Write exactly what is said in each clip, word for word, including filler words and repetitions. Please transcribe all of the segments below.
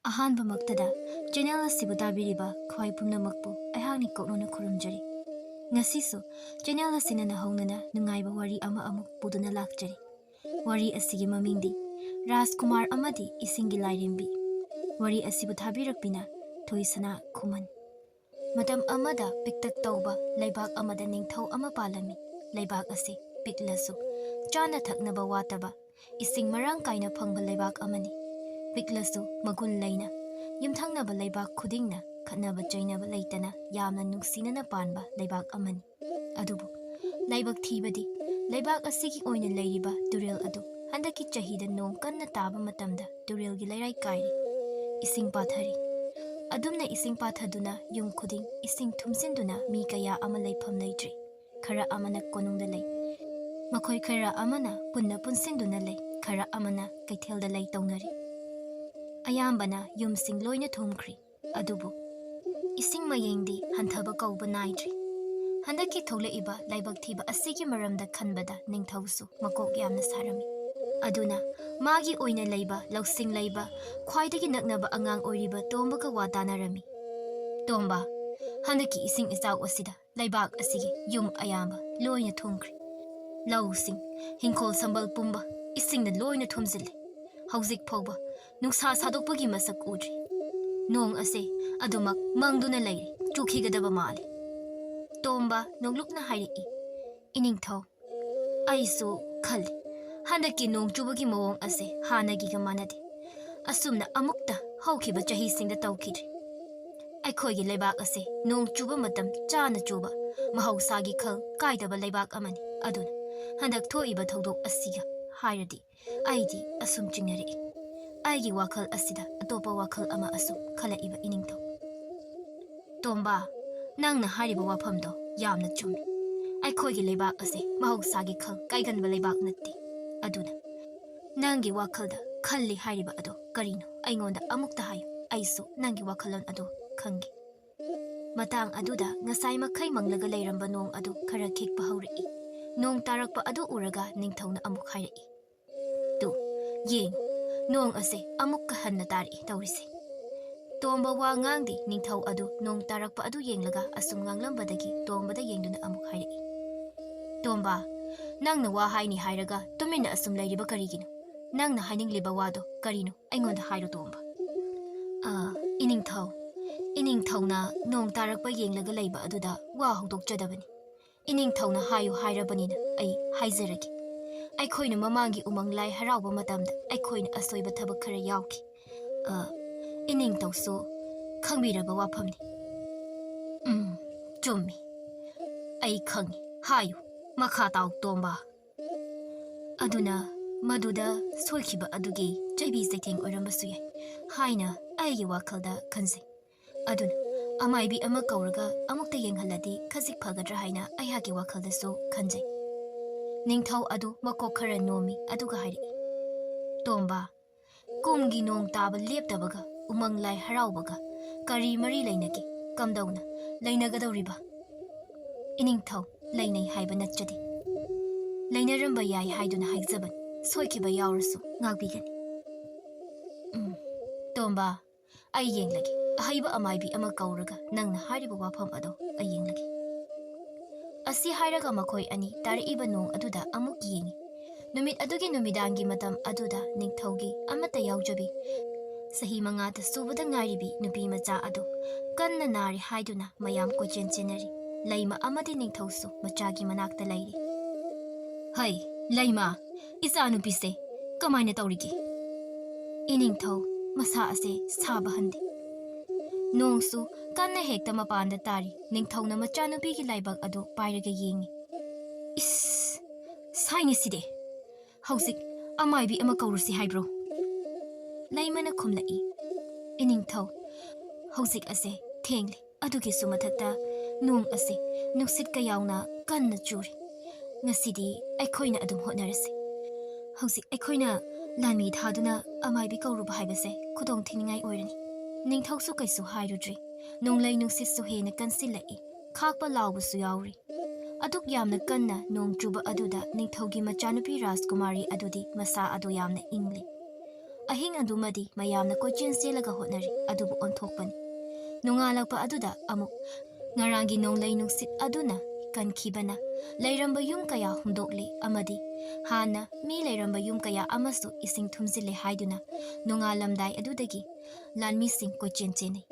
ꯑꯍꯥꯟꯕꯃꯛꯇꯗ channel ꯑꯁꯤꯕꯨ ꯇꯥꯕꯤꯔꯤꯕ ꯈ꯭ꯋꯥꯏ ꯄꯨꯝꯅꯃꯛꯄꯨ ꯑꯩꯍꯥꯛꯅ ꯀꯣꯛꯅꯅ ꯈꯨꯔꯨꯝꯖꯔꯤ꯫ ꯉꯁꯤꯁꯨ ꯆꯦꯅꯦꯜ ꯑꯁꯤꯅ ꯅꯍꯧꯅꯅ ꯅꯨꯡꯉꯥꯏꯕ ꯋꯥꯔꯤ ꯑꯃ ꯑꯃꯨꯛ ꯄꯨꯗꯨꯅ ꯂꯥꯛꯆꯔꯤ꯫ ꯋꯥꯔꯤ ꯑꯁꯤꯒꯤ ꯃꯃꯤꯡꯗꯤ ꯔꯥꯖꯀꯨꯃꯥꯔ ꯑꯃꯗꯤ ꯏꯁꯤꯡꯒꯤ ꯂꯥꯏꯔꯦꯝꯕꯤ꯫ ꯋꯥꯔꯤ ꯑꯁꯤꯕꯨ ꯊꯥꯕꯤꯔꯛꯄꯤꯅ ꯊꯣꯏꯁꯅꯥ ꯈꯨꯃꯟ꯫ ꯃꯇꯝ ꯑꯃꯗ ꯄꯤꯛꯇꯛ ꯇꯧꯕ ꯂꯩꯕꯥꯛ ꯑꯃꯗ ꯅꯤꯡꯊꯧ ꯑꯃ ꯄꯥꯜꯂꯝꯃꯤ꯫ ꯂꯩꯕꯥꯛ ꯑꯁꯤ ꯄꯤꯛꯂꯁꯨ ꯆꯥꯅ ꯊꯛꯅꯕ ꯋꯥꯠꯇꯕ, ꯏꯁꯤꯡ ꯃꯔꯥꯡ ꯀꯥꯏꯅ ꯐꯪꯕ ꯂꯩꯕꯥꯛ ꯑꯃꯅꯤ꯫ ꯄꯤꯛꯂꯁꯨ ꯃꯒꯨꯟ ꯂꯩꯅ, ꯌꯨꯝꯊꯪꯅꯕ ꯂꯩꯕꯥꯛ ꯈꯨꯗꯤꯡꯅ ꯈꯠꯅꯕ ꯆꯩꯅꯕ ꯂꯩꯇꯅ ꯌꯥꯝꯅ ꯅꯨꯡꯁꯤꯅꯅ ꯄꯥꯟꯕ ꯂꯩꯕꯥꯛ ꯑꯃꯅꯤ꯫ ꯑꯗꯨꯕꯨ ꯂꯥꯏꯕꯛ ꯊꯤꯕꯗꯤ, ꯂꯩꯕꯥꯛ ꯑꯁꯤꯒꯤ ꯑꯣꯏꯅ ꯂꯩꯔꯤꯕ ꯇꯨꯔꯦꯜ ꯑꯗꯨ ꯍꯟꯗꯛꯀꯤ ꯆꯍꯤꯗ ꯅꯣꯡ ꯀꯟꯅ ꯇꯥꯕ ꯃꯇꯝꯗ ꯇꯨꯔꯦꯜꯒꯤ ꯂꯩꯔꯥꯏ ꯀꯥꯏꯔꯤ, ꯏꯁꯤꯡ ꯄꯥꯊꯔꯤ꯫ ꯑꯗꯨꯝꯅ ꯏꯁꯤꯡ ꯄꯥꯊꯗꯨꯅ ꯌꯨꯝ ꯈꯨꯗꯤꯡ ꯏꯁꯤꯡ ꯊꯨꯝꯖꯤꯟꯗꯨꯅ ꯃꯤ ꯀꯌꯥ ꯑꯃ ꯂꯩꯐꯝ ꯂꯩꯇ꯭ꯔꯦ꯫ ꯈꯔ ꯑꯃꯅ ꯀꯣꯅꯨꯡꯗ ꯂꯩ, ꯃꯈꯣꯏ ꯈꯔ ꯑꯃꯅ ꯄꯨꯟꯅ ꯄꯨꯟꯁꯤꯟꯗꯨꯅ ꯂꯩ, ꯈꯔ ꯑꯃꯅ ꯀꯩꯊꯦꯜꯗ ꯂꯩ ꯇꯧꯅꯔꯤ꯫ ꯑꯌꯥꯝꯕꯅ ꯌꯨꯝꯁꯤꯡ ꯂꯣꯏꯅ ꯊꯨꯝꯈ꯭ꯔꯤ꯫ ꯑꯗꯨꯕꯨ ꯏꯁꯤꯡ ꯃꯌꯦꯡꯗꯤ ꯍꯟꯊꯕ ꯀꯧꯕ ꯅꯥꯏꯗ꯭ꯔꯤ꯫ ꯍꯟꯗꯛꯀꯤ ꯊꯣꯛꯂꯛꯏꯕ ꯂꯥꯏꯕꯛ ꯊꯤꯕ ꯑꯁꯤꯒꯤ ꯃꯔꯝꯗ ꯈꯟꯕꯗ ꯅꯤꯡꯊꯧꯁꯨ ꯃꯀꯣꯛ ꯌꯥꯝꯅ ꯁꯥꯔꯝꯃꯤ꯫ ꯑꯗꯨꯅ ꯃꯥꯒꯤ ꯑꯣꯏꯅ ꯂꯩꯕ ꯂꯧꯁꯤꯡ ꯂꯩꯕ ꯈ꯭ꯋꯥꯏꯗꯒꯤ ꯅꯛꯅꯕ ꯑꯉꯥꯡ ꯑꯣꯏꯔꯤꯕ ꯇꯣꯝꯕꯒ ꯋꯥ ꯇꯥꯅꯔꯝꯃꯤ꯫ "ꯇꯣꯝꯕ, ꯍꯟꯗꯛꯀꯤ ꯏꯁꯤꯡ ꯏꯆꯥꯎ ꯑꯁꯤꯗ ꯂꯩꯕꯥꯛ ꯑꯁꯤꯒꯤ ꯌꯨꯝ ꯑꯌꯥꯝꯕ ꯂꯣꯏꯅ ꯊꯨꯝꯈ꯭ꯔꯦ꯫ ꯂꯧꯁꯤꯡ, ꯍꯤꯡꯈꯣꯜ ꯁꯝꯕꯜ ꯄꯨꯝꯕ ꯏꯁꯤꯡꯅ ꯂꯣꯏꯅ ꯊꯨꯝꯖꯤꯜꯂꯦ꯫ ꯍꯧꯖꯤꯛ ꯐꯥꯎꯕ ꯅꯨꯡꯁꯥ ꯁꯥꯗꯣꯛꯄꯒꯤ ꯃꯁꯛ ꯎꯗ꯭ꯔꯤ꯫ ꯅꯣꯡ ꯑꯁꯦ ꯑꯗꯨꯃꯛ ꯃꯪꯗꯨꯅ ꯂꯩꯔꯦ, ꯆꯨꯈꯤꯒꯗꯕ ꯃꯥꯜꯂꯦ꯫" ꯇꯣꯝꯕ ꯅꯣꯡꯂꯨꯛꯅ ꯍꯥꯏꯔꯛꯏ꯫ "ꯏꯅꯤꯡꯊꯧ, ꯑꯩꯁꯨ ꯈꯜꯂꯤ, ꯍꯟꯗꯛꯀꯤ ꯅꯣꯡ ꯆꯨꯕꯒꯤ ꯃꯑꯣꯡ ꯑꯁꯦ ꯍꯥꯟꯅꯒꯤꯒ ꯃꯥꯟꯅꯗꯦ꯫ ꯑꯁꯨꯝꯅ ꯑꯃꯨꯛꯇ ꯍꯧꯈꯤꯕ ꯆꯍꯤꯁꯤꯡꯗ ꯇꯧꯈꯤꯗ꯭ꯔꯤ꯫ ꯑꯩꯈꯣꯏꯒꯤ ꯂꯩꯕꯥꯛ ꯑꯁꯦ ꯅꯣꯡ ꯆꯨꯕ ꯃꯇꯝ ꯆꯥꯅ ꯆꯨꯕ, ꯃꯍꯧꯁꯥꯒꯤ ꯈꯜ ꯀꯥꯏꯗꯕ ꯂꯩꯕꯥꯛ ꯑꯃꯅꯤ꯫ ꯑꯗꯨꯅ ꯍꯟꯗꯛ ꯊꯣꯛꯏꯕ ꯊꯧꯗꯣꯛ ꯑꯁꯤꯒ ꯍꯥꯏꯔꯗꯤ ꯑꯩꯗꯤ ꯑꯁꯨꯝ ꯆꯤꯡꯅꯔꯛꯏ꯫ ꯑꯩꯒꯤ ꯋꯥꯈꯜ ꯑꯁꯤꯗ ꯑꯇꯣꯞꯄ ꯋꯥꯈꯜ ꯑꯃ ꯑꯁꯨꯝ ꯈꯜꯂꯛꯏꯕ ꯏꯅꯤꯡꯊꯧ꯫" "ꯇꯣꯝꯕ, ꯅꯪꯅ ꯍꯥꯏꯔꯤꯕ ꯋꯥꯐꯝꯗꯣ ꯌꯥꯝꯅ ꯆꯨꯝꯃꯤ꯫ ꯑꯩꯈꯣꯏꯒꯤ ꯂꯩꯕꯥꯛ ꯑꯁꯦ ꯃꯍꯧꯁꯥꯒꯤ ꯈꯜ ꯀꯥꯏꯒꯟꯕ ꯂꯩꯕꯥꯛ ꯅꯠꯇꯦ꯫ ꯑꯗꯨꯅ ꯅꯪꯒꯤ ꯋꯥꯈꯜꯗ ꯈꯜꯂꯤ ꯍꯥꯏꯔꯤꯕ ꯑꯗꯣ ꯀꯔꯤꯅꯣ? ꯑꯩꯉꯣꯟꯗ ꯑꯃꯨꯛꯇ ꯍꯥꯏꯌꯨ, ꯑꯩꯁꯨ ꯅꯪꯒꯤ ꯋꯥꯈꯜꯂꯣꯟ ꯑꯗꯣ ꯈꯪꯒꯦ꯫" ꯃꯇꯥꯡ ꯑꯗꯨꯗ ꯉꯁꯥꯏ ꯃꯈꯩ ꯃꯪꯂꯒ ꯂꯩꯔꯝꯕ ꯅꯣꯡ ꯑꯗꯨ ꯈꯔ ꯈꯤꯛꯄ ꯍꯧꯔꯛꯏ꯫ ꯅꯣꯡ ꯇꯥꯔꯛꯄ ꯑꯗꯨ ꯎꯔꯒ ꯅꯤꯡꯊꯧꯅ ꯑꯃꯨꯛ ꯍꯥꯏꯔꯛꯏ, "ꯇꯨ, ꯌꯦꯡ, ꯅꯣꯡ ꯑꯁꯦ ꯑꯃꯨꯛꯀ ꯍꯟꯅ ꯇꯥꯔꯛꯏ ꯇꯧꯔꯤꯁꯦ꯫ ꯇꯣꯝꯕ ꯋꯥ ꯉꯥꯡꯗꯦ꯫ ꯅꯤꯡꯊꯧ ꯑꯗꯨ ꯅꯣꯡ ꯇꯥꯔꯛꯄ ꯑꯗꯨ ꯌꯦꯡꯂꯒ ꯑꯁꯨꯝ ꯉꯥꯡꯂꯝꯕꯗꯒꯤ ꯇꯣꯝꯕꯗ ꯌꯦꯡꯗꯨꯅ ꯑꯃꯨꯛ ꯍꯥꯏꯔꯛꯏ, "ꯇꯣꯝꯕ, ꯅꯪꯅ ꯋꯥ ꯍꯥꯏꯅꯤ ꯍꯥꯏꯔꯒ ꯇꯨꯃꯤꯟꯅ ꯑꯁꯨꯝ ꯂꯩꯔꯤꯕ ꯀꯔꯤꯒꯤꯅꯣ? ꯅꯪꯅ ꯍꯥꯏꯅꯤꯡꯂꯤꯕ ꯋꯥꯗꯣ ꯀꯔꯤꯅꯣ? ꯑꯩꯉꯣꯟꯗ ꯍꯥꯏꯔꯣ, ꯇꯣꯝꯕ꯫" "ꯑ, ꯏꯅꯤꯡꯊꯧ, ꯏꯅꯤꯡꯊꯧꯅ ꯅꯣꯡ ꯇꯥꯔꯛꯄ ꯌꯦꯡꯂꯒ ꯂꯩꯕ ꯑꯗꯨꯗ ꯋꯥ ꯍꯧꯗꯣꯛꯆꯗꯕꯅꯤ꯫ ꯏꯅꯤꯡꯊꯧꯅ ꯍꯥꯏꯌꯨ ꯍꯥꯏꯔꯕꯅꯤꯅ ꯑꯩ ꯍꯥꯏꯖꯔꯒꯦ꯫ ꯑꯩꯈꯣꯏꯅ ꯃꯃꯥꯡꯒꯤ ꯎꯃꯪ ꯂꯥꯏ ꯍꯔꯥꯎꯕ ꯃꯇꯝꯗ ꯑꯩꯈꯣꯏꯅ ꯑꯁꯣꯏꯕ ꯊꯕꯛ ꯈꯔ ꯌꯥꯎꯈꯤ꯫ ꯑ, ꯏꯅꯤꯡꯊꯧꯁꯨ ꯈꯪꯕꯤꯔꯕ ꯋꯥꯐꯝꯅꯤ꯫" "ꯎꯝ, ꯆꯨꯝꯃꯤ꯫ ꯑꯩ ꯈꯪꯉꯤ꯫ ꯍꯥꯏꯌꯨ, ꯃꯈꯥ ꯇꯥꯎ, ꯇꯣꯝꯕ꯫" "ꯑꯗꯨꯅ ꯃꯗꯨꯗ ꯁꯣꯏꯈꯤꯕ ꯑꯗꯨꯒꯤ ꯆꯩꯕꯤ ꯆꯩꯊꯦꯡ ꯑꯣꯏꯔꯝꯕꯁꯨ ꯌꯥꯏ ꯍꯥꯏꯅ ꯑꯩꯒꯤ ꯋꯥꯈꯜꯗ ꯈꯟꯖꯩ꯫ ꯑꯗꯨꯅ ꯑꯃꯥꯏꯕꯤ ꯑꯃ ꯀꯧꯔꯒ ꯑꯃꯨꯛꯇ ꯌꯦꯡꯍꯜꯂꯗꯤ ꯈꯖꯤꯛ ꯐꯒꯗ꯭ꯔꯥ ꯍꯥꯏꯅ ꯑꯩꯍꯥꯛꯀꯤ ꯋꯥꯈꯜꯗꯁꯨ ꯈꯟꯖꯩ꯫" ꯅꯤꯡꯊꯧ ꯑꯗꯨ ꯃꯀꯣꯛ ꯈꯔ ꯅꯣꯝꯃꯤ ꯑꯗꯨꯒ ꯍꯥꯏꯔꯛꯏ, "ꯇꯣꯝꯕ, ꯀꯨꯝꯒꯤ ꯅꯣꯡ ꯇꯥꯕ ꯂꯦꯞꯇꯕꯒ ꯎꯃꯪ ꯂꯥꯏ ꯍꯔꯥꯎꯕꯒ ꯀꯔꯤ ꯃꯔꯤ ꯂꯩꯅꯒꯦ? ꯀꯝꯗꯧꯅ ꯂꯩꯅꯒꯗꯧꯔꯤꯕ?" "ꯏꯅꯤꯡꯊꯧ, ꯂꯩꯅꯩ ꯍꯥꯏꯕ ꯅꯠꯆꯗꯦ꯫ ꯂꯩꯅꯔꯝꯕ ꯌꯥꯏ ꯍꯥꯏꯗꯨꯅ ꯍꯥꯏꯖꯕꯅꯤ꯫ ꯁꯣꯏꯈꯤꯕ ꯌꯥꯎꯔꯁꯨ ꯉꯥꯛꯄꯤꯒꯅꯤ꯫" "ꯎꯝ, ꯇꯣꯝꯕ, ꯑꯩ ꯌꯦꯡꯂꯒꯦ꯫ ꯑꯍꯩꯕ ꯑꯃꯥꯏꯕꯤ ꯑꯃ ꯀꯧꯔꯒ ꯅꯪꯅ ꯍꯥꯏꯔꯤꯕ ꯋꯥꯐꯝ ꯑꯗꯣ ꯑꯩ ꯌꯦꯡꯂꯒꯦ꯫" ꯑꯁꯤ ꯍꯥꯏꯔꯒ ꯃꯈꯣꯏ ꯑꯅꯤ ꯇꯥꯔꯛꯏꯕ ꯅꯣꯡ ꯑꯗꯨꯗ ꯑꯃꯨꯛ ꯌꯦꯡꯉꯤ꯫ ꯅꯨꯃꯤꯠ ꯑꯗꯨꯒꯤ ꯅꯨꯃꯤꯗꯥꯡꯒꯤ ꯃꯇꯝ ꯑꯗꯨꯗ ꯅꯤꯡꯊꯧꯒꯤ ꯑꯃꯠꯇ ꯌꯥꯎꯖꯕꯤ, ꯆꯍꯤ ꯃꯉꯥꯗ ꯁꯨꯕꯗ ꯉꯥꯏꯔꯤꯕꯤ ꯅꯨꯄꯤ ꯃꯆꯥ ꯑꯗꯨ ꯀꯟꯅ ꯅꯥꯔꯦ ꯍꯥꯏꯗꯨꯅ ꯃꯌꯥꯝ ꯀꯣꯏꯆꯦꯟ ꯆꯦꯟꯅꯔꯤ꯫ ꯂꯩꯃ ꯑꯃꯗꯤ ꯅꯤꯡꯊꯧꯁꯨ ꯃꯆꯥꯒꯤ ꯃꯅꯥꯛꯇ ꯂꯩꯔꯤ꯫ "ꯍꯩ, ꯂꯩꯃ, ꯏꯆꯥꯅꯨꯄꯤꯁꯦ ꯀꯃꯥꯏꯅ ꯇꯧꯔꯤꯒꯦ?" ꯏꯅꯤꯡꯊꯧ ꯃꯁꯥ ꯑꯁꯦ ꯁꯥꯕ ꯍꯟꯗꯦ꯫ ꯅꯣꯡꯁꯨ ꯀꯟꯅ ꯍꯦꯛꯇ ꯃꯄꯥꯟꯗ ꯇꯥꯔꯤ꯫ ꯅꯤꯡꯊꯧꯅ ꯃꯆꯥꯅꯨꯄꯤꯒꯤ ꯂꯥꯏꯕꯛ ꯑꯗꯨ ꯄꯥꯏꯔꯒ ꯌꯦꯡꯉꯤ꯫ "ꯏꯁ, ꯁꯥꯏꯅꯦ ꯁꯤꯗꯤ꯫ ꯍꯧꯖꯤꯛ ꯑꯃꯥꯏꯕꯤ ꯑꯃ ꯀꯧꯔꯨꯁꯤ ꯍꯥꯏꯕ꯭ꯔꯣ?" ꯂꯩꯃꯅ ꯈꯨꯝꯂꯛꯏ, "ꯏꯅꯤꯡꯊꯧ, ꯍꯧꯖꯤꯛ ꯑꯁꯦ ꯊꯦꯡꯂꯤ꯫ ꯑꯗꯨꯒꯤꯁꯨ ꯃꯊꯛꯇ ꯅꯣꯡ ꯑꯁꯦ ꯅꯨꯡꯁꯤꯠꯀ ꯌꯥꯎꯅ ꯀꯟꯅ ꯆꯨꯔꯤ꯫ ꯉꯁꯤꯗꯤ ꯑꯩꯈꯣꯏꯅ ꯑꯗꯨꯝ ꯍꯣꯠꯅꯔꯁꯤ꯫ ꯍꯧꯖꯤꯛ ꯑꯩꯈꯣꯏꯅ ꯂꯥꯟꯃꯤ ꯊꯥꯗꯨꯅ ꯑꯃꯥꯏꯕꯤ ꯀꯧꯔꯨꯕ ꯍꯥꯏꯕꯁꯦ ꯈꯨꯗꯣꯡ ꯊꯤꯅꯤꯡꯉꯥꯏ ꯑꯣꯏꯔꯅꯤ꯫" ꯅꯤꯡꯊꯧꯁꯨ ꯀꯩꯁꯨ ꯍꯥꯏꯔꯨꯗ꯭ꯔꯤ꯫ ꯅꯣꯡꯂꯩ ꯅꯨꯡꯁꯤꯠꯁꯨ ꯍꯦꯟꯅ ꯀꯟꯁꯤꯜꯂꯛꯏ꯫ ꯈꯥꯛꯄ ꯂꯥꯎꯕꯁꯨ ꯌꯥꯎꯔꯤ꯫ ꯑꯗꯨꯛ ꯌꯥꯝꯅ ꯀꯟꯅ ꯅꯣꯡ ꯆꯨꯕ ꯑꯗꯨꯗ ꯅꯤꯡꯊꯧꯒꯤ ꯃꯆꯥꯅꯨꯄꯤ ꯔꯥꯖꯀꯨꯃꯥꯔꯤ ꯑꯗꯨꯗꯤ ꯃꯁꯥ ꯑꯗꯨ ꯌꯥꯝꯅ ꯏꯪꯂꯤ꯫ ꯑꯍꯤꯡ ꯑꯗꯨꯃꯗꯤ ꯃꯌꯥꯝꯅ ꯀꯣꯏꯆꯦꯟ ꯆꯦꯜꯂꯒ ꯍꯣꯠꯅꯔꯤ, ꯑꯗꯨꯕꯨ ꯑꯣꯟꯊꯣꯛꯄꯅꯤ꯫ ꯅꯣꯡꯉꯥꯜꯂꯛꯄ ꯑꯗꯨꯗ ꯑꯃꯨꯛ ꯉꯔꯥꯡꯒꯤ ꯅꯣꯡꯂꯩ ꯅꯨꯡꯁꯤꯠ ꯑꯗꯨꯅ ꯀꯟꯈꯤꯕꯅ ꯂꯩꯔꯝꯕ ꯌꯨꯝ ꯀꯌꯥ ꯍꯨꯝꯗꯣꯛꯂꯦ ꯑꯃꯗꯤ ꯍꯥꯟꯅ ꯃꯤ ꯂꯩꯔꯝꯕ ꯌꯨꯝ ꯀꯌꯥ ꯑꯃꯁꯨ ꯏꯁꯤꯡ ꯊꯨꯝꯖꯤꯜꯂꯦ ꯍꯥꯏꯗꯨꯅ ꯅꯣꯡꯉꯥꯜꯂꯝꯗꯥꯏ ꯑꯗꯨꯗꯒꯤ ꯂꯥꯟꯃꯤꯁꯤꯡ ꯀꯣꯏꯆꯦꯟ ꯆꯦꯟꯅꯩ꯫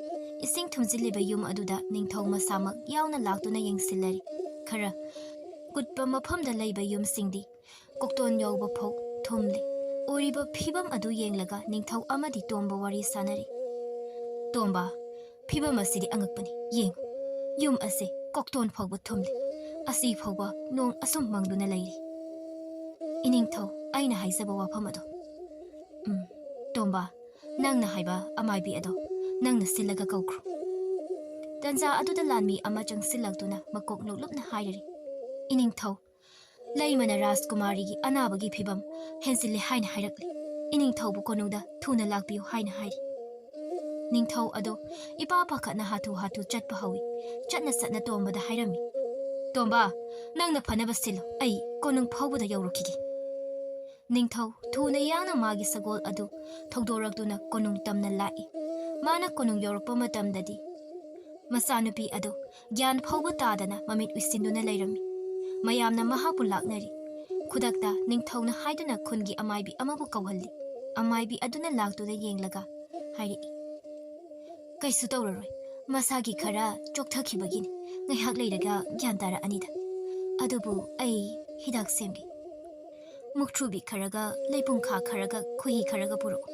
ꯏꯁꯤꯡ ꯊꯨꯝꯖꯤꯜꯂꯤꯕ ꯌꯨꯝ ꯑꯗꯨꯗ ꯅꯤꯡꯊꯧ ꯃꯁꯥꯃꯛ ꯌꯥꯎꯅ ꯂꯥꯛꯇꯨꯅ ꯌꯦꯡꯁꯤꯜꯂꯔꯤ꯫ ꯈꯔ ꯀꯨꯠꯄ ꯃꯐꯝꯗ ꯂꯩꯕ ꯌꯨꯝꯁꯤꯡꯗꯤ ꯀꯣꯛꯇꯣꯟ ꯌꯧꯕ ꯐꯥꯎ ꯊꯨꯝꯂꯦ꯫ ꯎꯔꯤꯕ ꯐꯤꯕꯝ ꯑꯗꯨ ꯌꯦꯡꯂꯒ ꯅꯤꯡꯊꯧ ꯑꯃꯗꯤ ꯇꯣꯝꯕ ꯋꯥꯔꯤ ꯁꯥꯅꯔꯤ꯫ "ꯇꯣꯝꯕ, ꯐꯤꯕꯝ ꯑꯁꯤꯗꯤ ꯑꯉꯛꯄꯅꯤ꯫ ꯌꯦꯡꯉꯨ, ꯌꯨꯝ ꯑꯁꯤ ꯀꯣꯛꯇꯣꯟ ꯐꯥꯎꯕ ꯊꯨꯝꯂꯦ꯫ ꯑꯁꯤ ꯐꯥꯎꯕ ꯅꯣꯡ ꯑꯁꯨꯝ ꯃꯪꯗꯨꯅ ꯂꯩꯔꯤ꯫" "ꯏꯅꯤꯡꯊꯧ, ꯑꯩꯅ ꯍꯥꯏꯖꯕ ꯋꯥꯐꯝ ꯑꯗꯣ꯫" "ꯎꯝ, ꯇꯣꯝꯕ, ꯅꯪꯅ ꯍꯥꯏꯕ ꯑꯃꯥꯏꯕꯤ ꯑꯗꯣ ꯅꯪꯅ ꯁꯤꯜꯂꯒ ꯀꯧꯈ꯭ꯔꯣ꯫" ꯇꯟꯖꯥ ꯑꯗꯨꯗ ꯂꯥꯟꯃꯤ ꯑꯃ ꯆꯪꯁꯤꯜꯂꯛꯇꯨꯅ ꯃꯀꯣꯛ ꯅꯣꯛꯂꯨꯞꯅ ꯍꯥꯏꯔꯔꯤ, "ꯏꯅꯤꯡꯊꯧ, ꯂꯩꯃꯅ ꯔꯥꯖꯀꯨꯃꯥꯔꯤꯒꯤ ꯑꯅꯥꯕꯒꯤ ꯐꯤꯕꯝ ꯍꯦꯟꯖꯤꯜꯂꯦ ꯍꯥꯏꯅ ꯍꯥꯏꯔꯛꯂꯤ꯫ ꯏꯅꯤꯡꯊꯧꯕꯨ ꯀꯣꯅꯨꯡꯗ ꯊꯨꯅ ꯂꯥꯛꯄꯤꯌꯨ ꯍꯥꯏꯅ ꯍꯥꯏꯔꯤ꯫" ꯅꯤꯡꯊꯧ ꯑꯗꯣ ꯏꯄꯥ ꯄꯥꯈꯠꯅ ꯍꯥꯊꯨ ꯍꯥꯊꯨ ꯆꯠꯄ ꯍꯧꯏ꯫ ꯆꯠꯅ ꯆꯠꯅ ꯇꯣꯝꯕꯗ ꯍꯥꯏꯔꯝꯃꯤ, "ꯇꯣꯝꯕ, ꯅꯪꯅ ꯐꯅꯕ ꯁꯤꯜꯂꯨ, ꯑꯩ ꯀꯣꯅꯨꯡ ꯐꯥꯎꯕꯗ ꯌꯧꯔꯨꯈꯤꯒꯦ꯫" ꯅꯤꯡꯊꯧ ꯊꯨꯅ ꯌꯥꯡꯅ ꯃꯥꯒꯤ ꯁꯒꯣꯜ ꯑꯗꯨ ꯊꯧꯗꯣꯔꯛꯇꯨꯅ ꯀꯣꯅꯨꯡ ꯇꯝꯅ ꯂꯥꯛꯏ꯫ ꯃꯥꯅ ꯀꯣꯅꯨꯡ ꯌꯧꯔꯛꯄ ꯃꯇꯝꯗꯗꯤ ꯃꯆꯥꯅꯨꯄꯤ ꯑꯗꯨ ꯒ꯭ꯌꯥꯟ ꯐꯥꯎꯕ ꯇꯥꯗꯅ ꯃꯃꯤꯠ ꯎꯏꯁꯤꯟꯗꯨꯅ ꯂꯩꯔꯝꯃꯤ꯫ ꯃꯌꯥꯝꯅ ꯃꯍꯥꯛꯄꯨ ꯂꯥꯛꯅꯔꯤ꯫ ꯈꯨꯗꯛꯇ ꯅꯤꯡꯊꯧꯅ ꯍꯥꯏꯗꯨꯅ ꯈꯨꯟꯒꯤ ꯑꯃꯥꯏꯕꯤ ꯑꯃꯕꯨ ꯀꯧꯍꯜꯂꯤ꯫ ꯑꯃꯥꯏꯕꯤ ꯑꯗꯨꯅ ꯂꯥꯛꯇꯨꯅ ꯌꯦꯡꯂꯒ ꯍꯥꯏꯔꯛꯏ, "ꯀꯩꯁꯨ ꯇꯧꯔꯔꯣꯏ, ꯃꯁꯥꯒꯤ ꯈꯔ ꯆꯣꯛꯊꯈꯤꯕꯒꯤꯅꯤ꯫ ꯉꯥꯏꯍꯥꯛ ꯂꯩꯔꯒ ꯒ꯭ꯌꯥꯟ ꯇꯥꯔꯛꯑꯅꯤꯗ꯫ ꯑꯗꯨꯕꯨ ꯑꯩ ꯍꯤꯗꯥꯛ ꯁꯦꯝꯒꯦ꯫ ꯃꯨꯛꯊ꯭ꯔꯨꯕꯤ ꯈꯔꯒ, ꯂꯩꯄꯨꯡꯈꯥ ꯈꯔꯒ, ꯈꯣꯏꯍꯤ ꯈꯔꯒ ꯄꯨꯔꯛꯎ꯫"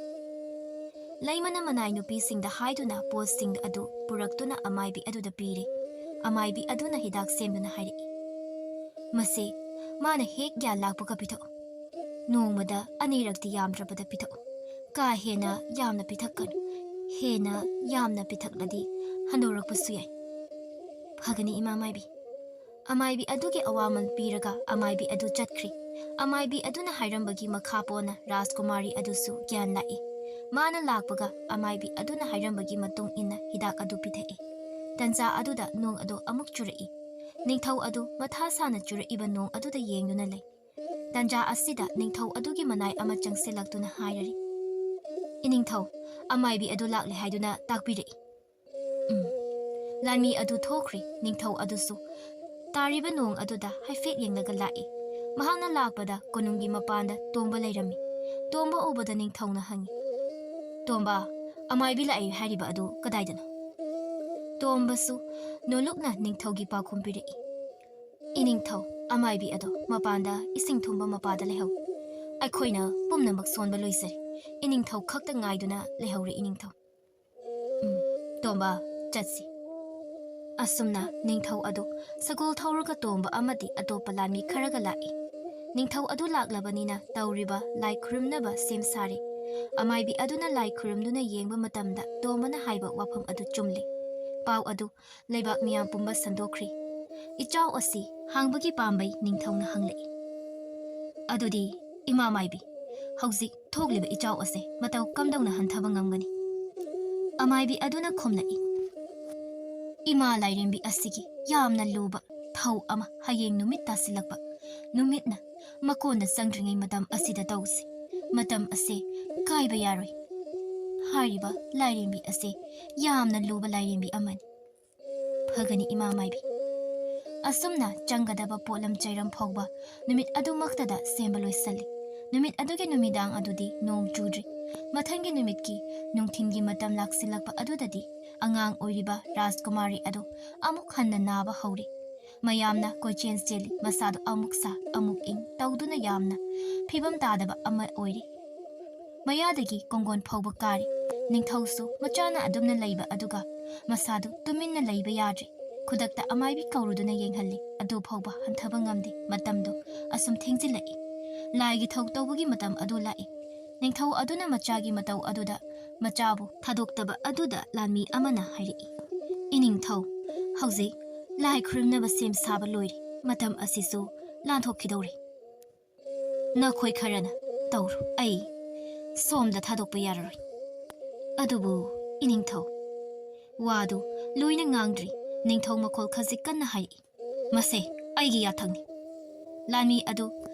ꯂꯩꯃꯅ ꯃꯅꯥꯏ ꯅꯨꯄꯤꯁꯤꯡꯗ ꯍꯥꯏꯗꯨꯅ ꯄꯣꯠꯁꯤꯡ ꯑꯗꯨ ꯄꯨꯔꯛꯇꯨꯅ ꯑꯃꯥꯏꯕꯤ ꯑꯗꯨꯗ ꯄꯤꯔꯦ꯫ ꯑꯃꯥꯏꯕꯤ ꯑꯗꯨꯅ ꯍꯤꯗꯥꯛ ꯁꯦꯝꯗꯨꯅ ꯍꯥꯏꯔꯛꯏ, "ꯃꯁꯤ ꯃꯥꯅ ꯍꯦꯛ ꯒ꯭ꯌꯥꯟ ꯂꯥꯛꯄꯒ ꯄꯤꯊꯛꯎ꯫ ꯅꯣꯡꯃꯗ ꯑꯅꯤꯔꯛꯇꯤ ꯌꯥꯝꯗ꯭ꯔꯕꯗ ꯄꯤꯊꯛꯎ꯫ ꯀꯥ ꯍꯦꯟꯅ ꯌꯥꯝꯅ ꯄꯤꯊꯛꯀꯅꯨ꯫ ꯍꯦꯟꯅ ꯌꯥꯝꯅ ꯄꯤꯊꯛꯂꯗꯤ ꯍꯟꯗꯣꯔꯛꯄꯁꯨ ꯌꯥꯏ꯫" "ꯐꯒꯅꯤ, ꯏꯃꯥ ꯃꯥꯏꯕꯤ꯫" ꯑꯃꯥꯏꯕꯤ ꯑꯗꯨꯒꯤ ꯑꯋꯥꯃꯜ ꯄꯤꯔꯒ ꯑꯃꯥꯏꯕꯤ ꯑꯗꯨ ꯆꯠꯈ꯭ꯔꯤ꯫ ꯑꯃꯥꯏꯕꯤ ꯑꯗꯨꯅ ꯍꯥꯏꯔꯝꯕꯒꯤ ꯃꯈꯥ ꯄꯣꯟꯅ ꯔꯥꯖꯀꯨꯃꯥꯔꯤ ꯑꯗꯨꯁꯨ ꯒ꯭ꯌꯥꯟ ꯂꯥꯛꯏ꯫ ꯃꯥꯅ ꯂꯥꯛꯄꯒ ꯑꯃꯥꯏꯕꯤ ꯑꯗꯨꯅ ꯍꯥꯏꯔꯝꯕꯒꯤ ꯃꯇꯨꯡ ꯏꯟꯅ ꯍꯤꯗꯥꯛ ꯑꯗꯨ ꯄꯤꯊꯛꯏ꯫ ꯇꯟꯖꯥ ꯑꯗꯨꯗ ꯅꯣꯡ ꯑꯗꯨ ꯑꯃꯨꯛ ꯆꯨꯔꯛꯏ꯫ ꯅꯤꯡꯊꯧ ꯑꯗꯨ ꯃꯊꯥ ꯁꯥꯅ ꯆꯨꯔꯛꯏꯕ ꯅꯣꯡ ꯑꯗꯨꯗ ꯌꯦꯡꯗꯨꯅ ꯂꯩ꯫ ꯇꯟꯖꯥ ꯑꯁꯤꯗ ꯅꯤꯡꯊꯧ ꯑꯗꯨꯒꯤ ꯃꯅꯥꯏ ꯑꯃ ꯆꯪꯁꯤꯜꯂꯛꯇꯨꯅ ꯍꯥꯏꯔꯔꯤ, "ꯏꯅꯤꯡꯊꯧ, ꯑꯃꯥꯏꯕꯤ ꯑꯗꯨ ꯂꯥꯛꯂꯦ ꯍꯥꯏꯗꯨꯅ ꯇꯥꯛꯄꯤꯔꯛꯏ꯫" ꯎꯝ꯫ ꯂꯥꯟꯃꯤ ꯑꯗꯨ ꯊꯣꯛꯈ꯭ꯔꯦ꯫ ꯅꯤꯡꯊꯧ ꯑꯗꯨꯁꯨ ꯇꯥꯔꯤꯕ ꯅꯣꯡ ꯑꯗꯨꯗ ꯍꯥꯏꯐꯦꯠ ꯌꯦꯡꯂꯒ ꯂꯥꯛꯏ꯫ ꯃꯍꯥꯛꯅ ꯂꯥꯛꯄꯗ ꯀꯣꯅꯨꯡꯒꯤ ꯃꯄꯥꯟꯗ ꯇꯣꯝꯕ ꯂꯩꯔꯝꯃꯤ꯫ ꯇꯣꯝꯕ ꯎꯕꯗ ꯅꯤꯡꯊꯧꯅ ꯍꯪꯉꯤ, "ꯇꯣꯝꯕ, ꯑꯃꯥꯏꯕꯤ ꯂꯥꯛꯏ ꯍꯥꯏꯔꯤꯕ ꯑꯗꯨ ꯀꯗꯥꯏꯗꯅꯣ?" ꯇꯣꯝꯕꯁꯨ ꯅꯣꯂꯨꯛꯅ ꯅꯤꯡꯊꯧꯒꯤ ꯄꯥꯎꯈꯨꯝ ꯄꯤꯔꯛꯏ, "ꯏꯅꯤꯡꯊꯧ, ꯑꯃꯥꯏꯕꯤ ꯑꯗꯣ ꯃꯄꯥꯟꯗ ꯏꯁꯤꯡ ꯊꯨꯝꯕ ꯃꯄꯥꯗ ꯂꯩꯍꯧ꯫ ꯑꯩꯈꯣꯏꯅ ꯄꯨꯝꯅꯃꯛ ꯁꯣꯟꯕ ꯂꯣꯏꯖꯔꯦ꯫ ꯏꯅꯤꯡꯊꯧ ꯈꯛꯇ ꯉꯥꯏꯗꯨꯅ ꯂꯩꯍꯧꯔꯦ ꯏꯅꯤꯡꯊꯧ꯫ ꯎꯝ, ꯇꯣꯝꯕ, ꯆꯠꯁꯤ꯫" ꯑꯁꯨꯝꯅ ꯅꯤꯡꯊꯧ ꯑꯗꯨ ꯁꯒꯣꯜ ꯊꯧꯔꯒ ꯇꯣꯝꯕ ꯑꯃꯗꯤ ꯑꯇꯣꯞꯄ ꯂꯥꯟꯃꯤ ꯈꯔꯒ ꯂꯥꯛꯏ꯫ ꯅꯤꯡꯊꯧ ꯑꯗꯨ ꯂꯥꯛꯂꯕꯅꯤꯅ ꯇꯧꯔꯤꯕ ꯂꯥꯏ ꯈꯨꯔꯨꯝꯅꯕ ꯁꯦꯝ ꯁꯥꯔꯤ꯫ ꯑꯃꯥꯏꯕꯤ ꯑꯗꯨꯅ ꯂꯥꯏ ꯈꯨꯔꯨꯝꯗꯨꯅ ꯌꯦꯡꯕ ꯃꯇꯝꯗ ꯇꯣꯝꯕꯅ ꯍꯥꯏꯕ ꯋꯥꯐꯝ ꯑꯗꯨ ꯆꯨꯝꯂꯤ꯫ ꯄꯥꯎ ꯑꯗꯨ ꯂꯩꯕꯥꯛ ꯃꯤꯌꯥꯝ ꯄꯨꯝꯕ ꯁꯟꯗꯣꯛꯈ꯭ꯔꯤ꯫ "ꯏꯆꯥꯎ ꯑꯁꯤ ꯍꯥꯡꯕꯒꯤ ꯄꯥꯝꯕꯩ?" ꯅꯤꯡꯊꯧꯅ ꯍꯪꯂꯛꯏ꯫ "ꯑꯗꯨꯗꯤ ꯏꯃꯥ ꯃꯥꯏꯕꯤ, ꯍꯧꯖꯤꯛ ꯊꯣꯛꯂꯤꯕ ꯏꯆꯥꯎ ꯑꯁꯦ ꯃꯇꯧ ꯀꯝꯗꯧꯅ ꯍꯟꯊꯕ ꯉꯝꯒꯅꯤ?" ꯑꯃꯥꯏꯕꯤ ꯑꯗꯨꯅ ꯈꯨꯝꯂꯛꯏ, "ꯏꯃꯥ ꯂꯥꯏꯔꯦꯝꯕꯤ ꯑꯁꯤꯒꯤ ꯌꯥꯝꯅ ꯂꯨꯕ ꯊꯧ ꯑꯃ ꯍꯌꯦꯡ ꯅꯨꯃꯤꯠ ꯇꯥꯁꯤꯜꯂꯛꯄ ꯅꯨꯃꯤꯠꯅ ꯃꯀꯣꯟꯗ ꯆꯪꯗ꯭ꯔꯤꯉꯩ ꯃꯇꯝ ꯑꯁꯤꯗ ꯇꯧꯁꯤ꯫ ꯃꯇꯝ ꯑꯁꯦ ꯀꯥꯏꯕ ꯌꯥꯔꯣꯏ꯫ ꯍꯥꯏꯔꯤꯕ ꯂꯥꯏꯔꯦꯝꯕꯤ ꯑꯁꯦ ꯌꯥꯝꯅ ꯂꯨꯕ ꯂꯥꯏꯔꯦꯝꯕꯤ ꯑꯃꯅꯤ꯫" "ꯐꯒꯅꯤ ꯏꯃꯥ ꯃꯥꯏꯕꯤ꯫" ꯑꯁꯨꯝꯅ ꯆꯪꯒꯗꯕ ꯄꯣꯠꯂꯝ ꯆꯩꯔꯝ ꯐꯥꯎꯕ ꯅꯨꯃꯤꯠ ꯑꯗꯨꯃꯛꯇꯗ ꯁꯦꯝꯕ ꯂꯣꯏꯁꯤꯜꯂꯤ꯫ ꯅꯨꯃꯤꯠ ꯑꯗꯨꯒꯤ ꯅꯨꯃꯤꯗꯥꯡ ꯑꯗꯨꯗꯤ ꯅꯣꯡ ꯆꯨꯗ꯭ꯔꯤ꯫ ꯃꯊꯪꯒꯤ ꯅꯨꯃꯤꯠꯀꯤ ꯅꯨꯡꯊꯤꯟꯒꯤ ꯃꯇꯝ ꯂꯥꯛꯁꯤꯜꯂꯛꯄ ꯑꯗꯨꯗꯗꯤ ꯑꯉꯥꯡ ꯑꯣꯏꯔꯤꯕ ꯔꯥꯖꯀꯨꯃꯥꯔꯤ ꯑꯗꯨ ꯑꯃꯨꯛ ꯍꯟꯅ ꯅꯥꯕ ꯍꯧꯔꯤ꯫ ꯃꯌꯥꯝꯅ ꯀꯣꯏꯆꯦꯟ ꯆꯦꯜꯂꯤ꯫ ꯃꯁꯥꯗꯨ ꯑꯃꯨꯛ ꯁꯥ, ꯑꯃꯨꯛ ꯏꯪ ꯇꯧꯗꯨꯅ ꯌꯥꯝꯅ ꯐꯤꯕꯝ ꯇꯥꯗꯕ ꯑꯃ ꯑꯣꯏꯔꯤ꯫ ꯃꯌꯥꯗꯒꯤ ꯀꯣꯡꯒꯣꯟ ꯐꯥꯎꯕ ꯀꯥꯔꯤ꯫ ꯅꯤꯡꯊꯧꯁꯨ ꯃꯆꯥꯅ ꯑꯗꯨꯝꯅ ꯂꯩꯕ ꯑꯗꯨꯒ ꯃꯁꯥꯗꯨ ꯇꯨꯃꯤꯟꯅ ꯂꯩꯕ ꯌꯥꯗ꯭ꯔꯤ꯫ ꯈꯨꯗꯛꯇ ꯑꯃꯥꯏꯕꯤ ꯀꯧꯔꯨꯗꯨꯅ ꯌꯦꯡꯍꯜꯂꯤ꯫ ꯑꯗꯨ ꯐꯥꯎꯕ ꯍꯟꯊꯕ ꯉꯝꯗꯦ꯫ ꯃꯇꯝꯗꯨ ꯑꯁꯨꯝ ꯊꯦꯡꯖꯤꯜꯂꯛꯏ꯫ ꯂꯥꯏꯒꯤ ꯊꯧ ꯇꯧꯕꯒꯤ ꯃꯇꯝ ꯑꯗꯨ ꯂꯥꯛꯏ꯫ ꯅꯤꯡꯊꯧ ꯑꯗꯨꯅ ꯃꯆꯥꯒꯤ ꯃꯇꯧ ꯑꯗꯨꯗ ꯃꯆꯥꯕꯨ ꯊꯥꯗꯣꯛꯇꯕ ꯑꯗꯨꯗ ꯂꯥꯟꯃꯤ ꯑꯃꯅ ꯍꯥꯏꯔꯛꯏ, "ꯏꯅꯤꯡꯊꯧ, ꯍꯧꯖꯤꯛ ꯂꯥꯏ ꯈꯨꯔꯨꯝꯅꯕ ꯁꯦꯝ ꯁꯥꯕ ꯂꯣꯏꯔꯦ꯫ ꯃꯇꯝ ꯑꯁꯤꯁꯨ ꯂꯥꯟꯊꯣꯛꯈꯤꯗꯧꯔꯦ꯫ ꯅꯈꯣꯏ ꯈꯔꯅ ꯇꯧꯔꯨ, ꯑꯩ ꯁꯣꯝꯗ ꯊꯥꯗꯣꯛꯄ ꯌꯥꯔꯔꯣꯏ꯫" "ꯑꯗꯨꯕꯨ ꯏꯅꯤꯡꯊꯧ꯫" ꯋꯥꯗꯨ ꯂꯣꯏꯅ ꯉꯥꯡꯗ꯭ꯔꯤ, ꯅꯤꯡꯊꯧ ꯃꯈꯣꯜ ꯈꯖꯤꯛ ꯀꯟꯅ ꯍꯥꯏꯔꯛꯏ, "ꯃꯁꯦ ꯑꯩꯒꯤ ꯌꯥꯊꯪꯅꯤ꯫" ꯂꯥꯟꯃꯤ ꯑꯗꯨ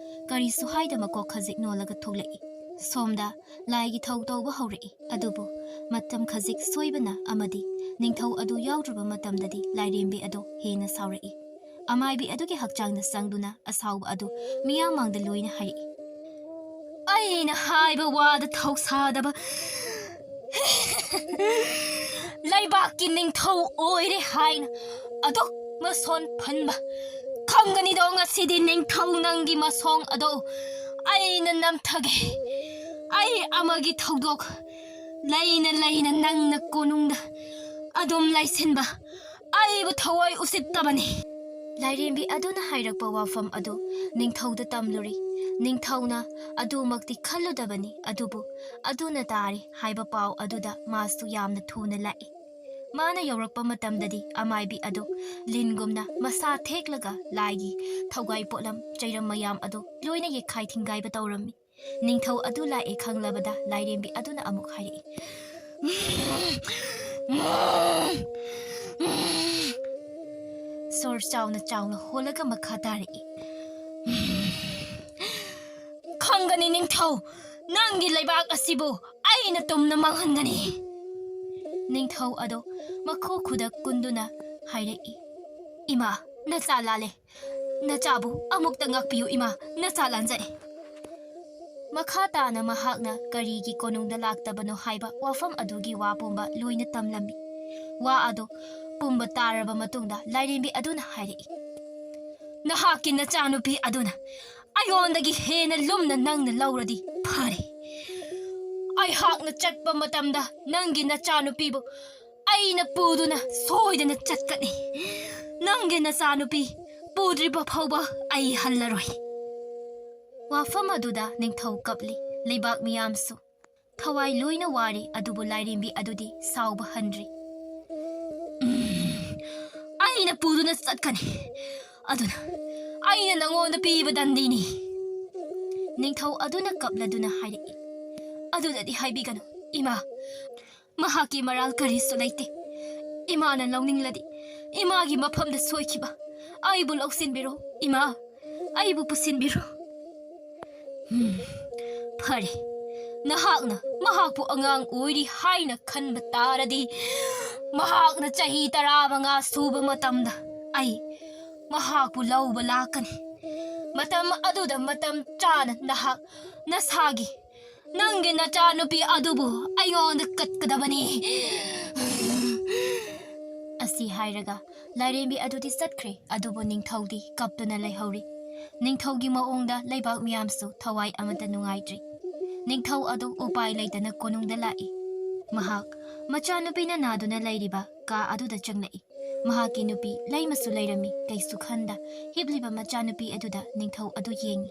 ꯀꯔꯤꯁꯨ ꯍꯥꯏꯗ ꯃꯀꯣꯛ ꯈꯖꯤꯛ ꯅꯣꯜꯂꯒ ꯊꯣꯛꯂꯛꯏ꯫ ꯁꯣꯝꯗ ꯂꯥꯏꯒꯤ ꯊꯧ ꯇꯧꯕ ꯍꯧꯔꯛꯏ꯫ ꯑꯗꯨꯕꯨ ꯃꯇꯝ ꯈꯖꯤꯛ ꯁꯣꯏꯕꯅ ꯑꯃꯗꯤ ꯅꯤꯡꯊꯧ ꯑꯗꯨ ꯌꯥꯎꯗ꯭ꯔꯕ ꯃꯇꯝꯗꯗꯤ ꯂꯥꯏꯔꯦꯝꯕꯤ ꯑꯗꯨ ꯍꯦꯟꯅ ꯁꯥꯎꯔꯛꯏ꯫ ꯑꯃꯥꯏꯕꯤ ꯑꯗꯨꯒꯤ ꯍꯛꯆꯥꯡꯗ ꯆꯪꯗꯨꯅ ꯑꯁꯥꯎꯕ ꯑꯗꯨ ꯃꯤꯌꯥꯝ ꯃꯥꯡꯗ ꯂꯣꯏꯅ ꯍꯥꯏꯔꯛꯏ꯫ "ꯑꯩꯅ ꯍꯥꯏꯕ ꯋꯥꯗ ꯊꯧꯁꯥꯗꯕ ꯂꯩꯕꯥꯛꯀꯤ ꯅꯤꯡꯊꯧ ꯑꯣꯏꯔꯦ ꯍꯥꯏꯅ ꯑꯗꯨꯛ ꯃꯁꯣꯟ ꯐꯟꯕ ꯈꯪꯒꯅꯤꯗꯣ꯫ ꯉꯁꯤꯗꯤ ꯅꯤꯡꯊꯧ ꯅꯪꯒꯤ ꯃꯁꯣꯡ ꯑꯗꯣ ꯑꯩꯅ ꯅꯝꯊꯒꯦ꯫ ꯑꯩ ꯑꯃꯒꯤ ꯊꯧꯗꯣꯛ ꯂꯩꯅ ꯂꯩꯅ ꯅꯪꯅ ꯀꯣꯅꯨꯡꯗ ꯑꯗꯨꯝ ꯂꯩꯁꯤꯟꯕ ꯑꯩꯕꯨ ꯊꯋꯥꯏ ꯎꯁꯤꯠꯇꯕꯅꯤ꯫" ꯂꯥꯏꯔꯦꯝꯕꯤ ꯑꯗꯨꯅ ꯍꯥꯏꯔꯛꯄ ꯋꯥꯐꯝ ꯑꯗꯨ ꯅꯤꯡꯊꯧꯗ ꯇꯝꯂꯨꯔꯤ꯫ ꯅꯤꯡꯊꯧꯅ ꯑꯗꯨꯃꯛꯇꯤ ꯈꯜꯂꯨꯗꯕꯅꯤ, ꯑꯗꯨꯕꯨ ꯑꯗꯨꯅ ꯇꯥꯔꯦ ꯍꯥꯏꯕ ꯄꯥꯎ ꯑꯗꯨꯗ ꯃꯥꯁꯨ ꯌꯥꯝꯅ ꯊꯨꯅ ꯂꯥꯛꯏ꯫ ꯃꯥꯅ ꯌꯧꯔꯛꯄ ꯃꯇꯝꯗꯗꯤ ꯑꯃꯥꯏꯕꯤ ꯑꯗꯨ ꯂꯤꯟꯒꯨꯝꯅ ꯃꯁꯥ ꯊꯦꯛꯂꯒ ꯂꯥꯏꯒꯤ ꯊꯧꯒꯥꯏ ꯄꯣꯠꯂꯝ ꯆꯩꯔꯝ ꯃꯌꯥꯝ ꯑꯗꯨ ꯂꯣꯏꯅ ꯌꯦꯛꯈꯥꯏ ꯊꯤꯡꯒꯥꯏꯕ ꯇꯧꯔꯝꯃꯤ꯫ ꯅꯤꯡꯊꯧ ꯑꯗꯨ ꯂꯥꯛꯑꯦ ꯈꯪꯂꯕꯗ ꯂꯥꯏꯔꯦꯝꯕꯤ ꯑꯗꯨꯅ ꯑꯃꯨꯛ ꯍꯥꯏꯔꯛꯏ꯫ ꯁꯣꯔ ꯆꯥꯎꯅ ꯆꯥꯎꯅ ꯍꯣꯜꯂꯒ ꯃꯈꯥ ꯇꯥꯔꯛꯏ꯫ "ꯈꯪꯒꯅꯤ ꯅꯤꯡꯊꯧ, ꯅꯪꯒꯤ ꯂꯩꯕꯥꯛ ꯑꯁꯤꯕꯨ ꯑꯩꯅ ꯇꯨꯝꯅ ꯃꯥꯡꯍꯟꯒꯅꯤ꯫" ꯅꯤꯡꯊꯧ ꯑꯗꯣ ꯃꯈꯨ ꯈꯨꯗꯛ ꯀꯨꯟꯗꯨꯅ ꯍꯥꯏꯔꯛꯏ꯫ "ꯏꯃꯥ, ꯅꯆꯥ ꯂꯥꯜꯂꯦ꯫ ꯅꯆꯥꯕꯨ ꯑꯃꯨꯛꯇ ꯉꯥꯛꯄꯤꯌꯨ ꯏꯃꯥ, ꯅꯆꯥ ꯂꯥꯟꯖꯔꯦ꯫" ꯃꯈꯥ ꯇꯥꯅ ꯃꯍꯥꯛꯅ ꯀꯔꯤꯒꯤ ꯀꯣꯅꯨꯡꯗ ꯂꯥꯛꯇꯕꯅꯣ ꯍꯥꯏꯕ ꯋꯥꯐꯝ ꯑꯗꯨꯒꯤ ꯋꯥ ꯄꯨꯝꯕ ꯂꯣꯏꯅ ꯇꯝꯂꯝꯃꯤ꯫ ꯋꯥ ꯑꯗꯨ ꯄꯨꯝꯕ ꯇꯥꯔꯕ ꯃꯇꯨꯡꯗ ꯂꯥꯏꯔꯦꯝꯕꯤ ꯑꯗꯨꯅ ꯍꯥꯏꯔꯛꯏ, "ꯅꯍꯥꯛꯀꯤ ꯅꯆꯥꯅꯨꯄꯤ ꯑꯗꯨꯅ ꯑꯩꯉꯣꯟꯗꯒꯤ ꯍꯦꯟꯅ ꯂꯨꯝꯅ ꯅꯪꯅ ꯂꯧꯔꯗꯤ ꯐꯔꯦ꯫ ꯑꯩꯍꯥꯛꯅ ꯆꯠꯄ ꯃꯇꯝꯗ ꯅꯪꯒꯤ ꯅꯆꯥꯅꯨꯄꯤꯕꯨ ꯑꯩꯅ ꯄꯨꯗꯨꯅ ꯁꯣꯏꯗꯅ ꯆꯠꯀꯅꯤ꯫ ꯅꯪꯒꯤ ꯅꯆꯥꯅꯨꯄꯤ ꯄꯨꯗ꯭ꯔꯤꯕ ꯐꯥꯎꯕ ꯑꯩ ꯍꯜꯂꯔꯣꯏ꯫" ꯋꯥꯐꯝ ꯑꯗꯨꯗ ꯅꯤꯡꯊꯧ ꯀꯞꯂꯤ꯫ ꯂꯩꯕꯥꯛ ꯃꯤꯌꯥꯝꯁꯨ ꯊꯋꯥꯏ ꯂꯣꯏꯅ ꯋꯥꯔꯤ, ꯑꯗꯨꯕꯨ ꯂꯥꯏꯔꯦꯝꯕꯤ ꯑꯗꯨꯗꯤ ꯁꯥꯎꯕ ꯍꯟꯗ꯭ꯔꯤ꯫ "ꯎꯝ, ꯑꯩꯅ ꯄꯨꯗꯨꯅ ꯆꯠꯀꯅꯤ꯫ ꯑꯗꯨꯅ ꯑꯩꯅ ꯅꯉꯣꯟꯗ ꯄꯤꯕ ꯗꯟꯗꯤꯅꯤ꯫" ꯅꯤꯡꯊꯧ ꯑꯗꯨꯅ ꯀꯞꯂꯗꯨꯅ ꯍꯥꯏꯔꯛꯏ, "ꯑꯗꯨꯗꯗꯤ ꯍꯥꯏꯕꯤꯒꯅꯨ ꯏꯃꯥ꯫ ꯃꯍꯥꯛꯀꯤ ꯃꯔꯥꯜ ꯀꯔꯤꯁꯨ ꯂꯩꯇꯦ꯫ ꯏꯃꯥꯅ ꯂꯧꯅꯤꯡꯂꯗꯤ ꯏꯃꯥꯒꯤ ꯃꯐꯝꯗ ꯁꯣꯏꯈꯤꯕ ꯑꯩꯕꯨ ꯂꯧꯁꯤꯟꯕꯤꯔꯣ ꯏꯃꯥ, ꯑꯩꯕꯨ ꯄꯨꯁꯤꯟꯕꯤꯔꯣ꯫" "ꯎꯝ, "ꯐꯔꯦ, ꯅꯍꯥꯛꯅ ꯃꯍꯥꯛꯄꯨ ꯑꯉꯥꯡ ꯑꯣꯏꯔꯤ ꯍꯥꯏꯅ ꯈꯟꯕ ꯇꯥꯔꯗꯤ, ꯃꯍꯥꯛꯅ ꯆꯍꯤ ꯇꯔꯥꯃꯉꯥ ꯁꯨꯕ ꯃꯇꯝꯗ ꯑꯩ ꯃꯍꯥꯛꯄꯨ ꯂꯧꯕ ꯂꯥꯛꯀꯅꯤ꯫ ꯃꯇꯝ ꯑꯗꯨꯗ ꯃꯇꯝ ꯆꯥꯅ ꯅꯍꯥꯛ ꯅꯁꯥꯒꯤ, ꯅꯪꯒꯤ ꯅꯆꯥꯅꯨꯄꯤ ꯑꯗꯨꯕꯨ ꯑꯩꯉꯣꯟꯗ ꯀꯠꯀꯗꯕꯅꯤ" ꯑꯁꯤ ꯍꯥꯏꯔꯒ ꯂꯥꯏꯔꯦꯝꯕꯤ ꯑꯗꯨꯗꯤ ꯆꯠꯈ꯭ꯔꯦ꯫ ꯑꯗꯨꯕꯨ ꯅꯤꯡꯊꯧꯗꯤ ꯀꯞꯇꯨꯅ ꯂꯩꯍꯧꯔꯤ꯫ ꯅꯤꯡꯊꯧꯒꯤ ꯃꯑꯣꯡꯗ ꯂꯩꯕꯥꯛ ꯃꯤꯌꯥꯝꯁꯨ ꯊꯋꯥꯏ ꯑꯃꯠꯇ ꯅꯨꯡꯉꯥꯏꯇ꯭ꯔꯤ꯫ ꯅꯤꯡꯊꯧ ꯑꯗꯨ ꯎꯄꯥꯏ ꯂꯩꯇꯅ ꯀꯣꯅꯨꯡꯗ ꯂꯥꯛꯏ꯫ ꯃꯍꯥꯛ ꯃꯆꯥꯅꯨꯄꯤꯅ ꯅꯥꯗꯨꯅ ꯂꯩꯔꯤꯕ ꯀꯥ ꯑꯗꯨꯗ ꯆꯪꯂꯛꯏ꯫ ꯃꯍꯥꯛꯀꯤ ꯅꯨꯄꯤ ꯂꯩꯃꯁꯨ ꯂꯩꯔꯝꯃꯤ꯫ ꯀꯩꯁꯨ ꯈꯟꯗ ꯍꯤꯞꯂꯤꯕ ꯃꯆꯥꯅꯨꯄꯤ ꯑꯗꯨꯗ ꯅꯤꯡꯊꯧ ꯑꯗꯨ ꯌꯦꯡꯏ꯫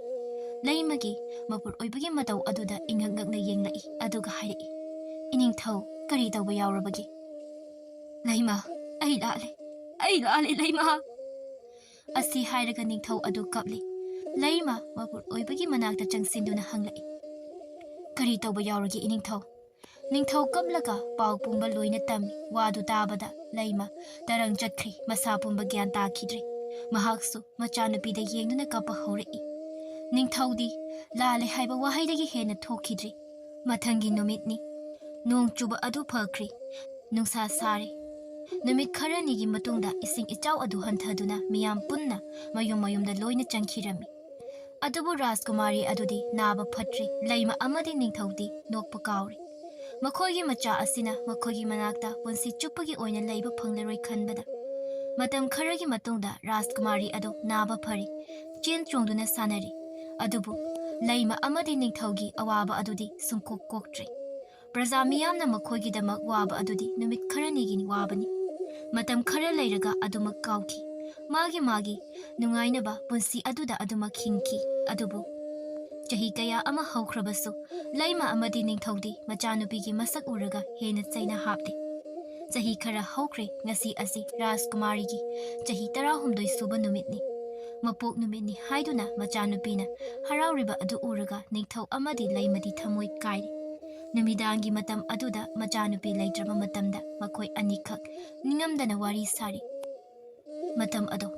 ꯂꯩꯃꯒꯤ ꯃꯄꯨꯔ ꯑꯣꯏꯕꯒꯤ ꯃꯇꯧ ꯑꯗꯨꯗ ꯏꯉꯛ ꯉꯛꯅ ꯌꯦꯡꯂꯛꯏ, ꯑꯗꯨꯒ ꯍꯥꯏꯔꯛꯏ, "ꯏꯅꯤꯡꯊꯧ, ꯀꯔꯤ ꯇꯧꯕ ꯌꯥꯎꯔꯕꯒꯦ?" "ꯂꯩꯃ, ꯑꯩ ꯂꯥꯜꯂꯦ, ꯑꯩ ꯂꯥꯜꯂꯦ, ꯂꯩꯃ!" ꯑꯁꯤ ꯍꯥꯏꯔꯒ ꯅꯤꯡꯊꯧ ꯑꯗꯨ ꯀꯞꯂꯤ꯫ ꯂꯩꯃ ꯃꯄꯨꯔ ꯑꯣꯏꯕꯒꯤ ꯃꯅꯥꯛꯇ ꯆꯪꯁꯤꯟꯗꯨꯅ ꯍꯪꯂꯛꯏ, "ꯀꯔꯤ ꯇꯧꯕ ꯌꯥꯎꯔꯒꯦ, ꯏꯅꯤꯡꯊꯧ?" ꯅꯤꯡꯊꯧ ꯀꯞꯂꯒ ꯄꯥꯎ ꯄꯨꯝꯕ ꯂꯣꯏꯅ ꯇꯝꯃꯤ꯫ ꯋꯥꯗꯨ ꯇꯥꯕꯗ ꯂꯩꯃ ꯇꯔꯪ ꯆꯠꯈ꯭ꯔꯦ꯫ ꯃꯁꯥ ꯄꯨꯝꯕ ꯒ꯭ꯌꯥꯟ ꯇꯥꯈꯤꯗ꯭ꯔꯦ꯫ ꯃꯍꯥꯛꯁꯨ ꯃꯆꯥꯅꯨꯄꯤꯗ ꯌꯦꯡꯗꯨꯅ ꯀꯞꯄ ꯍꯧꯔꯛꯏ꯫ ꯅꯤꯡꯊꯧꯗꯤ ꯂꯥꯜꯂꯦ ꯍꯥꯏꯕ ꯋꯥꯍꯩꯗꯒꯤ ꯍꯦꯟꯅ ꯊꯣꯛꯈꯤꯗ꯭ꯔꯤ꯫ ꯃꯊꯪꯒꯤ ꯅꯨꯃꯤꯠꯅꯤ꯫ ꯅꯣꯡ ꯆꯨꯕ ꯑꯗꯨ ꯐꯈ꯭ꯔꯦ꯫ ꯅꯨꯡꯁꯥ ꯁꯥꯔꯦ꯫ ꯅꯨꯃꯤꯠ ꯈꯔꯅꯤꯒꯤ ꯃꯇꯨꯡꯗ ꯏꯁꯤꯡ ꯏꯆꯥꯎ ꯑꯗꯨ ꯍꯟꯊꯗꯨꯅ ꯃꯤꯌꯥꯝ ꯄꯨꯟꯅ ꯃꯌꯨꯝ ꯃꯌꯨꯝꯗ ꯂꯣꯏꯅ ꯆꯪꯈꯤꯔꯝꯃꯤ꯫ ꯑꯗꯨꯕꯨ ꯔꯥꯖꯀꯨꯃꯥꯔꯤ ꯑꯗꯨꯗꯤ ꯅꯥꯕ ꯐꯠꯇ꯭ꯔꯤ꯫ ꯂꯩꯃ ꯑꯃꯗꯤ ꯅꯤꯡꯊꯧꯗꯤ ꯅꯣꯛꯄ ꯀꯥꯎꯔꯤ꯫ ꯃꯈꯣꯏꯒꯤ ꯃꯆꯥ ꯑꯁꯤꯅ ꯃꯈꯣꯏꯒꯤ ꯃꯅꯥꯛꯇ ꯄꯨꯟꯁꯤ ꯆꯨꯞꯄꯒꯤ ꯑꯣꯏꯅ ꯂꯩꯕ ꯐꯪꯂꯔꯣꯏ ꯈꯟꯕꯗ꯫ ꯃꯇꯝ ꯈꯔꯒꯤ ꯃꯇꯨꯡꯗ ꯔꯥꯖꯀꯨꯃꯥꯔꯤ ꯑꯗꯨ ꯅꯥꯕ ꯐꯔꯤ꯫ ꯆꯦꯟ ꯆꯣꯡꯗꯨꯅ ꯁꯥꯟꯅꯔꯤ꯫ ꯑꯗꯨꯕꯨ ꯂꯩꯃ ꯑꯃꯗꯤ ꯅꯤꯡꯊꯧꯒꯤ ꯑꯋꯥꯕ ꯑꯗꯨꯗꯤ ꯁꯨꯡꯀꯣꯛ ꯀꯣꯛꯇ꯭ꯔꯤ꯫ ꯄ꯭ꯔꯖꯥ ꯃꯤꯌꯥꯝꯅ ꯃꯈꯣꯏꯒꯤꯗꯃꯛ ꯋꯥꯕ ꯑꯗꯨꯗꯤ ꯅꯨꯃꯤꯠ ꯈꯔꯅꯤꯒꯤ ꯋꯥꯕꯅꯤ꯫ ꯃꯇꯝ ꯈꯔ ꯂꯩꯔꯒ ꯑꯗꯨꯃꯛ ꯀꯥꯎꯈꯤ꯫ ꯃꯥꯒꯤ ꯃꯥꯒꯤ ꯅꯨꯡꯉꯥꯏꯅꯕ ꯄꯨꯟꯁꯤ ꯑꯗꯨꯗ ꯑꯗꯨꯃꯛ ꯍꯤꯡꯈꯤ꯫ ꯑꯗꯨꯕꯨ ꯆꯍꯤ ꯀꯌꯥ ꯑꯃ ꯍꯧꯈ꯭ꯔꯕꯁꯨ, ꯂꯩꯃ ꯑꯃꯗꯤ ꯅꯤꯡꯊꯧꯗꯤ ꯃꯆꯥꯅꯨꯄꯤꯒꯤ ꯃꯁꯛ ꯎꯔꯒ ꯍꯦꯟꯅ ꯆꯩꯅ ꯍꯥꯞꯂꯤ꯫ ꯆꯍꯤ ꯈꯔ ꯍꯧꯈ꯭ꯔꯦ꯫ ꯉꯁꯤ ꯑꯁꯤ ꯔꯥꯖꯀꯨꯃꯥꯔꯤꯒꯤ ꯆꯍꯤ ꯇꯔꯥꯍꯨꯝꯗꯣꯏ ꯁꯨꯕ ꯅꯨꯃꯤꯠꯅꯤ꯫ ꯃꯄꯣꯛ ꯅꯨꯃꯤꯠꯅꯤ ꯍꯥꯏꯗꯨꯅ ꯃꯆꯥꯅꯨꯄꯤꯅ ꯍꯔꯥꯎꯔꯤꯕ ꯑꯗꯨ ꯎꯔꯒ ꯅꯤꯡꯊꯧ ꯑꯃꯗꯤ ꯂꯩꯃꯗꯤ ꯊꯃꯣꯏ ꯀꯥꯏꯔꯤ꯫ ꯅꯨꯃꯤꯗꯥꯡꯒꯤ ꯃꯇꯝ ꯑꯗꯨꯗ ꯃꯆꯥꯅꯨꯄꯤ ꯂꯩꯇ꯭ꯔꯕ ꯃꯇꯝꯗ ꯃꯈꯣꯏ ꯑꯅꯤꯈꯛ ꯅꯤꯡꯉꯝꯗꯅ ꯋꯥꯔꯤ ꯁꯥꯔꯤ꯫ "ꯃꯇꯝ ꯑꯗꯣ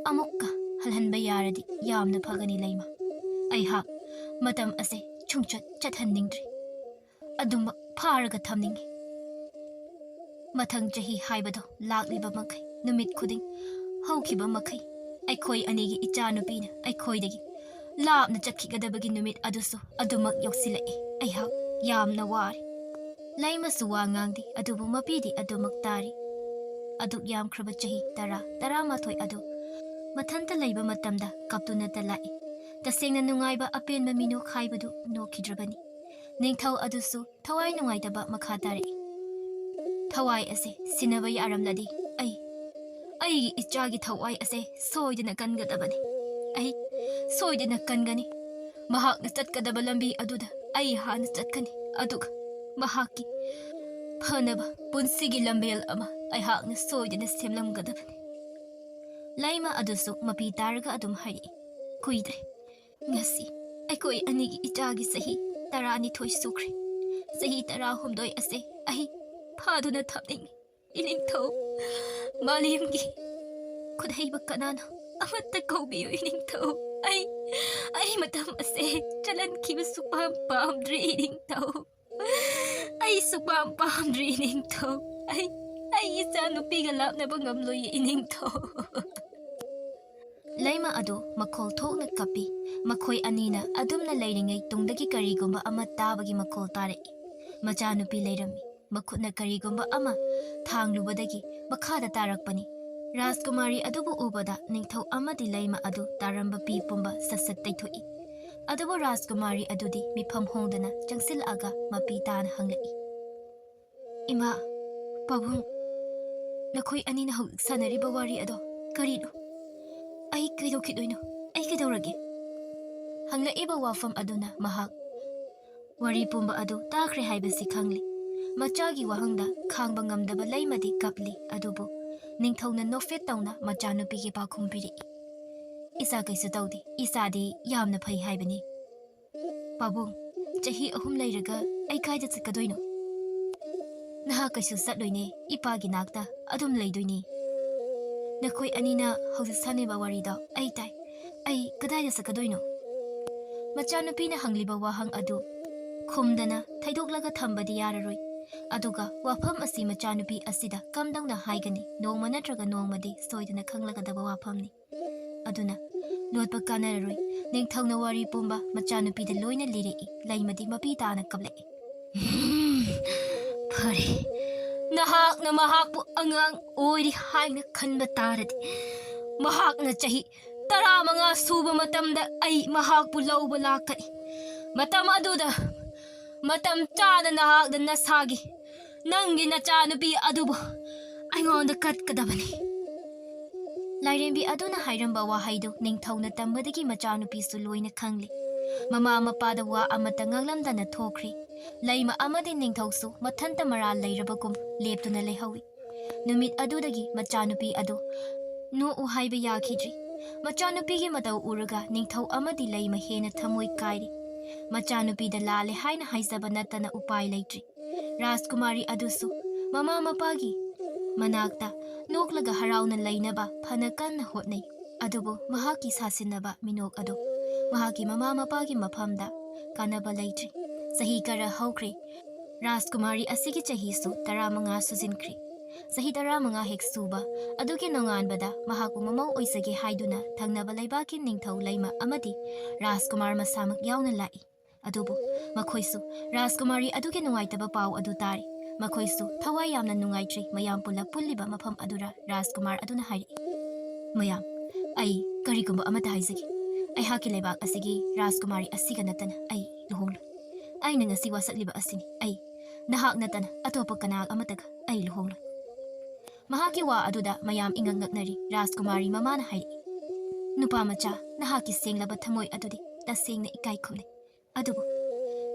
ꯑꯃꯨꯛꯀ ꯍꯜꯍꯟꯕ ꯌꯥꯔꯗꯤ ꯌꯥꯝꯅ ꯐꯒꯅꯤ, ꯂꯩꯃ꯫ ꯑꯩꯍꯥꯛ ꯃꯇꯝ ꯑꯁꯦ ꯁꯨꯡꯆꯠ ꯆꯠꯍꯟꯅꯤꯡꯗ꯭ꯔꯤ꯫ ꯑꯗꯨꯃꯛ ꯐꯥꯔꯒ ꯊꯝꯅꯤꯡꯉꯤ꯫ ꯃꯊꯪ ꯆꯍꯤ ꯍꯥꯏꯕꯗꯣ ꯂꯥꯛꯂꯤꯕ ꯃꯈꯩ, ꯅꯨꯃꯤꯠ ꯈꯨꯗꯤꯡ ꯍꯧꯈꯤꯕ ꯃꯈꯩ, ꯑꯩꯈꯣꯏ ꯑꯅꯤꯒꯤ ꯏꯆꯥꯅꯨꯄꯤꯅ ꯑꯩꯈꯣꯏꯗꯒꯤ ꯂꯥꯞꯅ ꯆꯠꯈꯤꯒꯗꯕꯒꯤ ꯅꯨꯃꯤꯠ ꯑꯗꯨꯁꯨ ꯑꯗꯨꯃꯛ ꯌꯧꯁꯤꯜꯂꯛꯏ꯫ ꯑꯩꯍꯥꯛ ꯌꯥꯝꯅ ꯋꯥꯔꯦ꯫ ꯂꯩꯃꯁꯨ ꯋꯥ ꯉꯥꯡꯗꯦ, ꯑꯗꯨꯕꯨ ꯃꯄꯤꯗꯤ ꯑꯗꯨꯃꯛ ꯇꯥꯔꯤ꯫ ꯑꯗꯨꯛ ꯌꯥꯝꯈ꯭ꯔꯕ ꯆꯍꯤ ꯇꯔꯥ, ꯇꯔꯥꯃꯥꯊꯣꯏ ꯑꯗꯨ ꯃꯊꯟꯇ ꯂꯩꯕ ꯃꯇꯝꯗ ꯀꯞꯇꯨꯅꯇ ꯂꯥꯛꯏ꯫ ꯇꯁꯦꯡꯅ ꯅꯨꯡꯉꯥꯏꯕ ꯑꯄꯦꯟꯕ ꯃꯤꯅꯣꯛ ꯍꯥꯏꯕꯗꯨ ꯅꯣꯛꯈꯤꯗ꯭ꯔꯕꯅꯤ꯫ ꯅꯤꯡꯊꯧ ꯑꯗꯨꯁꯨ ꯊꯋꯥꯏ ꯅꯨꯡꯉꯥꯏꯇꯕ ꯃꯈꯥ ꯇꯥꯔꯛꯏ꯫ "ꯊꯋꯥꯏ ꯑꯁꯦ ꯁꯤꯟꯅꯕ ꯌꯥꯔꯝꯂꯗꯤ ꯑꯩ, ꯑꯩꯒꯤ ꯏꯆꯥꯒꯤ ꯊꯋꯥꯏ ꯑꯁꯦ ꯁꯣꯏꯗꯅ ꯀꯟꯒꯗꯕꯅꯤ꯫ ꯑꯩ ꯁꯣꯏꯗꯅ ꯀꯟꯒꯅꯤ꯫ ꯃꯍꯥꯛꯅ ꯆꯠꯀꯗꯕ ꯂꯝꯕꯤ ꯑꯗꯨꯗ ꯑꯩ ꯍꯥꯟꯅ ꯆꯠꯀꯅꯤ, ꯑꯗꯨꯒ ꯃꯍꯥꯛꯀꯤ ꯐꯅꯕ ꯄꯨꯟꯁꯤꯒꯤ ꯂꯝꯕꯦꯜ ꯑꯃ ꯑꯩꯍꯥꯛꯅ ꯁꯣꯏꯗꯅ ꯁꯦꯝꯂꯝꯒꯗꯕꯅꯤ"꯫ ꯂꯩꯃ ꯑꯗꯨꯁꯨ ꯃꯄꯤ ꯇꯥꯔꯒ ꯑꯗꯨꯝ ꯍꯥꯏꯔꯛꯏ꯫ ꯀꯨꯏꯗ꯭ꯔꯦ꯫ ꯉꯁꯤ ꯑꯩꯈꯣꯏ ꯑꯅꯤꯒꯤ ꯏꯆꯥꯒꯤ ꯆꯍꯤ ꯇꯔꯥꯅꯤꯊꯣꯏ ꯁꯨꯈ꯭ꯔꯦ꯫ ꯆꯍꯤ ꯇꯔꯥꯍꯨꯝꯗꯣꯏ ꯑꯁꯦ ꯑꯩ ꯐꯥꯗꯨꯅ ꯊꯝꯅꯤꯡꯏ, ꯏꯅꯤꯡꯊꯧ꯫ ꯃꯥꯂꯦꯝꯒꯤ ꯈꯨꯠꯍꯩꯕ ꯀꯅꯥꯅꯣ ꯑꯃꯠꯇ ꯀꯧꯕꯤꯌꯨ, ꯏꯅꯤꯡꯊꯧ꯫ ꯑꯩ, ꯑꯩ ꯃꯇꯝ ꯑꯁꯦ ꯆꯠꯍꯟꯈꯤꯕ ꯁꯨꯛꯄꯥꯝ ꯄꯥꯝꯗ꯭ꯔꯦ, ꯏꯅꯤꯡꯊꯧ꯫ ꯑꯩ ꯁꯨꯛꯄꯥꯝ ꯄꯥꯝꯗ꯭ꯔꯦ, ꯏꯅꯤꯡꯊꯧ꯫ ꯑꯩ, ꯑꯩ ꯏꯆꯥ ꯅꯨꯄꯤꯒ ꯂꯥꯞꯅꯕ ꯉꯝꯂꯣꯏꯌꯦ, ꯏꯅꯤꯡꯊꯧ꯫ ꯂꯩꯃ ꯑꯗꯨ ꯃꯈꯣꯜ ꯊꯣꯛꯅ ꯀꯞꯄꯤ꯫ ꯃꯈꯣꯏ ꯑꯅꯤꯅ ꯑꯗꯨꯝꯅ ꯂꯩꯔꯤꯉꯩ ꯇꯨꯡꯗꯒꯤ ꯀꯔꯤꯒꯨꯝꯕ ꯑꯃ ꯇꯥꯕꯒꯤ ꯃꯈꯣꯜ ꯇꯥꯔꯛꯏ꯫ ꯃꯆꯥꯅꯨꯄꯤ ꯂꯩꯔꯝꯃꯤ꯫ ꯃꯈꯨꯠꯅ ꯀꯔꯤꯒꯨꯝꯕ ꯑꯃ ꯊꯥꯡꯂꯨꯕꯗꯒꯤ ꯃꯈꯥꯗ ꯇꯥꯔꯛꯄꯅꯤ꯫ ꯔꯥꯖꯀꯨꯃꯥꯔꯤ ꯑꯗꯨꯕꯨ ꯎꯕꯗ ꯅꯤꯡꯊꯧ ꯑꯃꯗꯤ ꯂꯩꯃ ꯑꯗꯨ ꯇꯥꯔꯝꯕ ꯄꯤ ꯄꯨꯝꯕ ꯁꯠ ꯁꯠ ꯇꯩꯊꯣꯛꯏ꯫ ꯑꯗꯨꯕꯨ ꯔꯥꯖꯀꯨꯃꯥꯔꯤ ꯑꯗꯨꯗꯤ ꯃꯤꯐꯝ ꯍꯣꯡꯗꯅ ꯆꯪꯁꯤꯜꯂꯛꯑꯒ ꯃꯄꯤ ꯇꯥꯅ ꯍꯪꯂꯛꯏ, "ꯏꯃꯥ, ꯄꯥꯕꯨꯡ, ꯅꯈꯣꯏ ꯑꯅꯤꯅ ꯍꯧꯖꯤꯛ ꯁꯥꯟꯅꯔꯤꯕ ꯋꯥꯔꯤ ꯑꯗꯣ ꯀꯔꯤꯅꯣ? ꯑꯩ ꯀꯩꯗꯧꯈꯤꯗꯣꯏꯅꯣ? ꯑꯩ ꯀꯩꯗꯧꯔꯒꯦ?" ꯍꯪꯂꯛꯏꯕ ꯋꯥꯐꯝ ꯑꯗꯨꯅ ꯃꯍꯥꯛ ꯋꯥꯔꯤ ꯄꯨꯝꯕ ꯑꯗꯨ ꯇꯥꯈ꯭ꯔꯦ ꯍꯥꯏꯕꯁꯤ ꯈꯪꯂꯤ꯫ ꯃꯆꯥꯒꯤ ꯋꯥꯍꯪꯗ ꯈꯥꯡꯕ ꯉꯝꯗꯕ ꯂꯩꯃꯗꯤ ꯀꯞꯂꯤ, ꯑꯗꯨꯕꯨ ꯅꯤꯡꯊꯧꯅ ꯅꯣꯛꯐꯦꯠ ꯇꯧꯅ ꯃꯆꯥꯅꯨꯄꯤꯒꯤ ꯄꯥꯎꯈꯨꯝ ꯄꯤꯔꯛꯏ, "ꯏꯆꯥ ꯀꯩꯁꯨ ꯇꯧꯗꯦ, ꯏꯆꯥꯗꯤ ꯌꯥꯝꯅ ꯐꯩ ꯍꯥꯏꯕꯅꯤ"꯫ "ꯄꯥꯕꯨꯡ, ꯆꯍꯤ ꯑꯍꯨꯝ ꯂꯩꯔꯒ ꯑꯩ ꯀꯥꯏꯗ ꯆꯠꯀꯗꯣꯏꯅꯣ?" "ꯅꯍꯥꯛ ꯀꯩꯁꯨ ꯆꯠꯂꯣꯏꯅꯦ, ꯏꯄꯥꯒꯤ ꯅꯥꯛꯇ ꯑꯗꯨꯝ ꯂꯩꯗꯣꯏꯅꯤ꯫ ꯅꯈꯣꯏ ꯑꯅꯤꯅ ꯍꯧꯖꯤꯛ ꯁꯥꯟꯅꯕ ꯋꯥꯔꯤꯗꯣ ꯑꯩ ꯇꯥꯏ꯫ ꯑꯩ ꯀꯗꯥꯏꯗ ꯆꯠꯀꯗꯣꯏꯅꯣ?" ꯃꯆꯥꯅꯨꯄꯤꯅ ꯍꯪꯂꯤꯕ ꯋꯥꯍꯪ ꯑꯗꯨ ꯈꯨꯝꯗꯅ ꯊꯩꯗꯣꯛꯂꯒ ꯊꯝꯕꯗꯤ ꯌꯥꯔꯔꯣꯏ꯫ ꯑꯗꯨꯒ ꯋꯥꯐꯝ ꯑꯁꯤ ꯃꯆꯥꯅꯨꯄꯤ ꯑꯁꯤꯗ ꯀꯝꯗꯧꯅ ꯍꯥꯏꯒꯅꯤ? ꯅꯣꯡꯃ ꯅꯠꯇ꯭ꯔꯒ ꯅꯣꯡꯃꯗꯤ ꯁꯣꯏꯗꯅ ꯈꯪꯂꯒꯗꯕ ꯋꯥꯐꯝꯅꯤ꯫ ꯑꯗꯨꯅ ꯂꯣꯠꯄ ꯀꯥꯟꯅꯔꯔꯣꯏ꯫ ꯅꯤꯡꯊꯧꯅ ꯋꯥꯔꯤ ꯄꯨꯝꯕ ꯃꯆꯥꯅꯨꯄꯤꯗ ꯂꯣꯏꯅ ꯂꯤꯔꯛꯏ꯫ ꯂꯩꯃꯗꯤ ꯃꯄꯤ ꯇꯥꯅ ꯀꯞꯂꯛꯏ꯫ "ꯐꯔꯦ, ꯅꯍꯥꯛꯅ ꯃꯍꯥꯛꯄꯨ ꯑꯉꯥꯡ ꯑꯣꯏꯔꯤ ꯍꯥꯏꯅ ꯈꯟꯕ ꯇꯥꯔꯗꯤ, ꯃꯍꯥꯛꯅ ꯆꯍꯤ ꯇꯔꯥꯃꯉꯥ ꯁꯨꯕ ꯃꯇꯝꯗ ꯑꯩ ꯃꯍꯥꯛꯄꯨ ꯂꯧꯕ ꯂꯥꯛꯀꯅꯤ꯫ ꯃꯇꯝ ꯑꯗꯨꯗ ꯃꯇꯝ ꯆꯥꯅ ꯅꯍꯥꯛꯅ ꯅꯁꯥꯒꯤ, ꯅꯪꯒꯤ ꯅꯆꯥꯅꯨꯄꯤ ꯑꯗꯨꯕꯨ ꯑꯩꯉꯣꯟꯗ ꯀꯠꯀꯗꯕꯅꯤ꯫" ꯂꯥꯏꯔꯦꯝꯕꯤ ꯑꯗꯨꯅ ꯍꯥꯏꯔꯝꯕ ꯋꯥꯍꯩꯗꯨ ꯅꯤꯡꯊꯧꯅ ꯇꯝꯕꯗꯒꯤ ꯃꯆꯥꯅꯨꯄꯤꯁꯨ ꯂꯣꯏꯅ ꯈꯪꯂꯦ꯫ ꯃꯃꯥ ꯃꯄꯥꯗ ꯋꯥ ꯑꯃꯠꯇ ꯉꯥꯡꯂꯝꯗꯅ ꯊꯣꯛꯈ꯭ꯔꯦ꯫ ꯂꯩꯃ ꯑꯃꯗꯤ ꯅꯤꯡꯊꯧꯁꯨ ꯃꯊꯟꯇ ꯃꯔꯥꯜ ꯂꯩꯔꯕꯒꯨꯝ ꯂꯦꯞꯇꯨꯅ ꯂꯩꯍꯧꯏ꯫ ꯅꯨꯃꯤꯠ ꯑꯗꯨꯗꯒꯤ ꯃꯆꯥꯅꯨꯄꯤ ꯑꯗꯨ ꯅꯣꯛꯎ ꯍꯥꯏꯕ ꯌꯥꯈꯤꯗ꯭ꯔꯤ꯫ ꯃꯆꯥꯅꯨꯄꯤꯒꯤ ꯃꯇꯧ ꯎꯔꯒ ꯅꯤꯡꯊꯧ ꯑꯃꯗꯤ ꯂꯩꯃ ꯍꯦꯟꯅ ꯊꯃꯣꯏ ꯀꯥꯏꯔꯤ꯫ ꯃꯆꯥꯅꯨꯄꯤꯗ ꯂꯥꯜꯂꯦ ꯍꯥꯏꯅ ꯍꯥꯏꯖꯕ ꯅꯠꯇꯅ ꯎꯄꯥꯏ ꯂꯩꯇ꯭ꯔꯤ꯫ ꯔꯥꯖꯀꯨꯃꯥꯔꯤ ꯑꯗꯨꯁꯨ ꯃꯃꯥ ꯃꯄꯥꯒꯤ ꯃꯅꯥꯛꯇ ꯅꯣꯛꯂꯒ ꯍꯔꯥꯎꯅ ꯂꯩꯅꯕ ꯐꯅ ꯀꯟꯅ ꯍꯣꯠꯅꯩ꯫ ꯑꯗꯨꯕꯨ ꯃꯍꯥꯛꯀꯤ ꯁꯥꯁꯤꯟꯅꯕ ꯃꯤꯅꯣꯛ ꯑꯗꯨ ꯃꯍꯥꯛꯀꯤ ꯃꯃꯥ ꯃꯄꯥꯒꯤ ꯃꯐꯝꯗ ꯀꯥꯟꯅꯕ ꯂꯩꯇ꯭ꯔꯤ꯫ ꯆꯍꯤ ꯈꯔ ꯍꯧꯈ꯭ꯔꯦ꯫ ꯔꯥꯖꯀꯨꯃꯥꯔꯤ ꯑꯁꯤꯒꯤ ꯆꯍꯤꯁꯨ ꯇꯔꯥꯃꯉꯥ ꯁꯨꯖꯤꯟꯈ꯭ꯔꯦ꯫ ꯆꯍꯤ ꯇꯔꯥꯃꯉꯥ ꯍꯦꯛ ꯁꯨꯕ ꯑꯗꯨꯒꯤ ꯅꯣꯡꯉꯥꯟꯕꯗ ꯃꯍꯥꯛꯄꯨ ꯃꯃꯧ ꯑꯣꯏꯖꯒꯦ ꯍꯥꯏꯗꯨꯅ ꯊꯪꯅꯕ ꯂꯩꯕꯥꯛꯀꯤ ꯅꯤꯡꯊꯧ ꯂꯩꯃ ꯑꯃꯗꯤ ꯔꯥꯖꯀꯨꯃꯥꯔ ꯃꯁꯥꯃꯛ ꯌꯥꯎꯅ ꯂꯥꯛꯏ꯫ ꯑꯗꯨꯕꯨ ꯃꯈꯣꯏꯁꯨ ꯔꯥꯖꯀꯨꯃꯥꯔꯤ ꯑꯗꯨꯒꯤ ꯅꯨꯡꯉꯥꯏꯇꯕ ꯄꯥꯎ ꯑꯗꯨ ꯇꯥꯔꯦ꯫ ꯃꯈꯣꯏꯁꯨ ꯊꯋꯥꯏ ꯌꯥꯝꯅ ꯅꯨꯡꯉꯥꯏꯇ꯭ꯔꯤ꯫ ꯃꯌꯥꯝ ꯄꯨꯂꯞ ꯄꯨꯜꯂꯤꯕ ꯃꯐꯝ ꯑꯗꯨꯔ ꯔꯥꯖꯀꯨꯃꯥꯔ ꯑꯗꯨꯅ ꯍꯥꯏꯔꯛꯏ, "ꯃꯌꯥꯝ, ꯑꯩ ꯀꯔꯤꯒꯨꯝꯕ ꯑꯃꯠꯇ ꯍꯥꯏꯖꯒꯦ꯫ ꯑꯩꯍꯥꯛꯀꯤ ꯂꯩꯕꯥꯛ ꯑꯁꯤꯒꯤ ꯔꯥꯖꯀꯨꯃꯥꯔꯤ ꯑꯁꯤꯒ ꯅꯠꯇꯅ ꯑꯩ ꯂꯨꯍꯣꯡꯂꯣꯏ꯫ ꯑꯩꯅ ꯉꯁꯤ ꯋꯥꯁꯛꯂꯤꯕ ꯑꯁꯤꯅꯤ꯫ ꯑꯩ ꯅꯍꯥꯛ ꯅꯠꯇꯅ ꯑꯇꯣꯞꯄ ꯀꯅꯥ ꯑꯃꯠꯇꯒ ꯑꯩ ꯂꯨꯍꯣꯡꯂꯣꯏ꯫" ꯃꯍꯥꯛꯀꯤ ꯋꯥ ꯑꯗꯨꯗ ꯃꯌꯥꯝ ꯏꯉꯛ ꯉꯛꯅꯔꯤ꯫ ꯔꯥꯖꯀꯨꯃꯥꯔꯤ ꯃꯃꯥꯅ ꯍꯥꯏꯔꯛꯏ, "ꯅꯨꯄꯥ ꯃꯆꯥ, ꯅꯍꯥꯛꯀꯤ ꯁꯦꯡꯂꯕ ꯊꯃꯣꯏ ꯑꯗꯨꯗꯤ ꯇꯁꯦꯡꯅ ꯏꯀꯥꯏ ꯈꯨꯝꯅꯩ꯫ ꯑꯗꯨꯕꯨ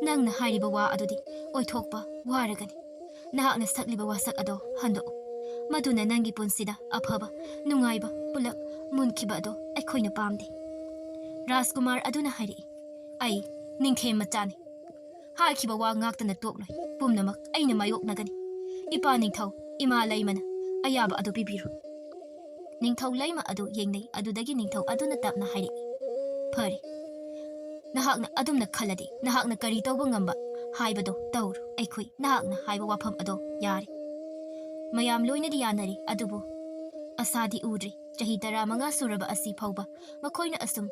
ꯅꯪꯅ ꯍꯥꯏꯔꯤꯕ ꯋꯥ ꯑꯗꯨꯗꯤ ꯑꯣꯏꯊꯣꯛꯄ ꯋꯥꯔꯒꯅꯤ꯫ ꯅꯍꯥꯛꯅ ꯁꯛꯂꯤꯕ ꯋꯥꯁꯛ ꯑꯗꯣ ꯍꯟꯗꯣꯛꯎ꯫ ꯃꯗꯨꯅ ꯅꯪꯒꯤ ꯄꯨꯟꯁꯤꯗ ꯑꯐꯕ, ꯅꯨꯡꯉꯥꯏꯕ ꯄꯨꯂꯞ ꯃꯨꯟꯈꯤꯕ ꯑꯗꯣ ꯑꯩꯈꯣꯏꯅ ꯄꯥꯝꯗꯦ꯫" ꯔꯥꯖꯀꯨꯃꯥꯔ ꯑꯗꯨꯅ ꯍꯥꯏꯔꯛꯏ, "ꯑꯩ ꯅꯤꯡꯊꯦꯝ ꯃꯆꯥꯅꯤ꯫ ꯍꯥꯏꯈꯤꯕ ꯋꯥ ꯉꯥꯛꯇꯅ ꯇꯣꯛꯂꯣꯏ꯫ ꯄꯨꯝꯅꯃꯛ ꯑꯩꯅ ꯃꯥꯌꯣꯛꯅꯒꯅꯤ꯫ ꯏꯄꯥ ꯅꯤꯡꯊꯧ, ꯏꯃꯥ ꯂꯩꯃꯅ ꯑꯌꯥꯕ ꯑꯗꯨ ꯄꯤꯕꯤꯔꯣ꯫" ꯅꯤꯡꯊꯧ ꯂꯩꯃ ꯑꯗꯨ ꯌꯦꯡꯅꯩ꯫ ꯑꯗꯨꯗꯒꯤ ꯅꯤꯡꯊꯧ ꯑꯗꯨꯅ ꯇꯞꯅ ꯍꯥꯏꯔꯛꯏ, "ꯐꯔꯦ, ꯅꯍꯥꯛꯅ ꯑꯗꯨꯝꯅ ꯈꯜꯂꯗꯤ ꯅꯍꯥꯛꯅ ꯀꯔꯤ ꯇꯧꯕ ꯉꯝꯕ ꯍꯥꯏꯕꯗꯣ ꯇꯧꯔꯣ꯫ ꯑꯩꯈꯣꯏ ꯅꯍꯥꯛꯅ ꯍꯥꯏꯕ ꯋꯥꯐꯝ ꯑꯗꯣ ꯌꯥꯔꯦ꯫ ꯃꯌꯥꯝ ꯂꯣꯏꯅꯗꯤ ꯌꯥꯅꯔꯤ, ꯑꯗꯨꯕꯨ ꯑꯁꯥꯗꯤ ꯎꯗ꯭ꯔꯤ꯫ ꯆꯍꯤ ꯇꯔꯥꯃꯉꯥ ꯁꯨꯔꯕ ꯑꯁꯤ ꯐꯥꯎꯕ ꯃꯈꯣꯏꯅ ꯑꯁꯨꯝ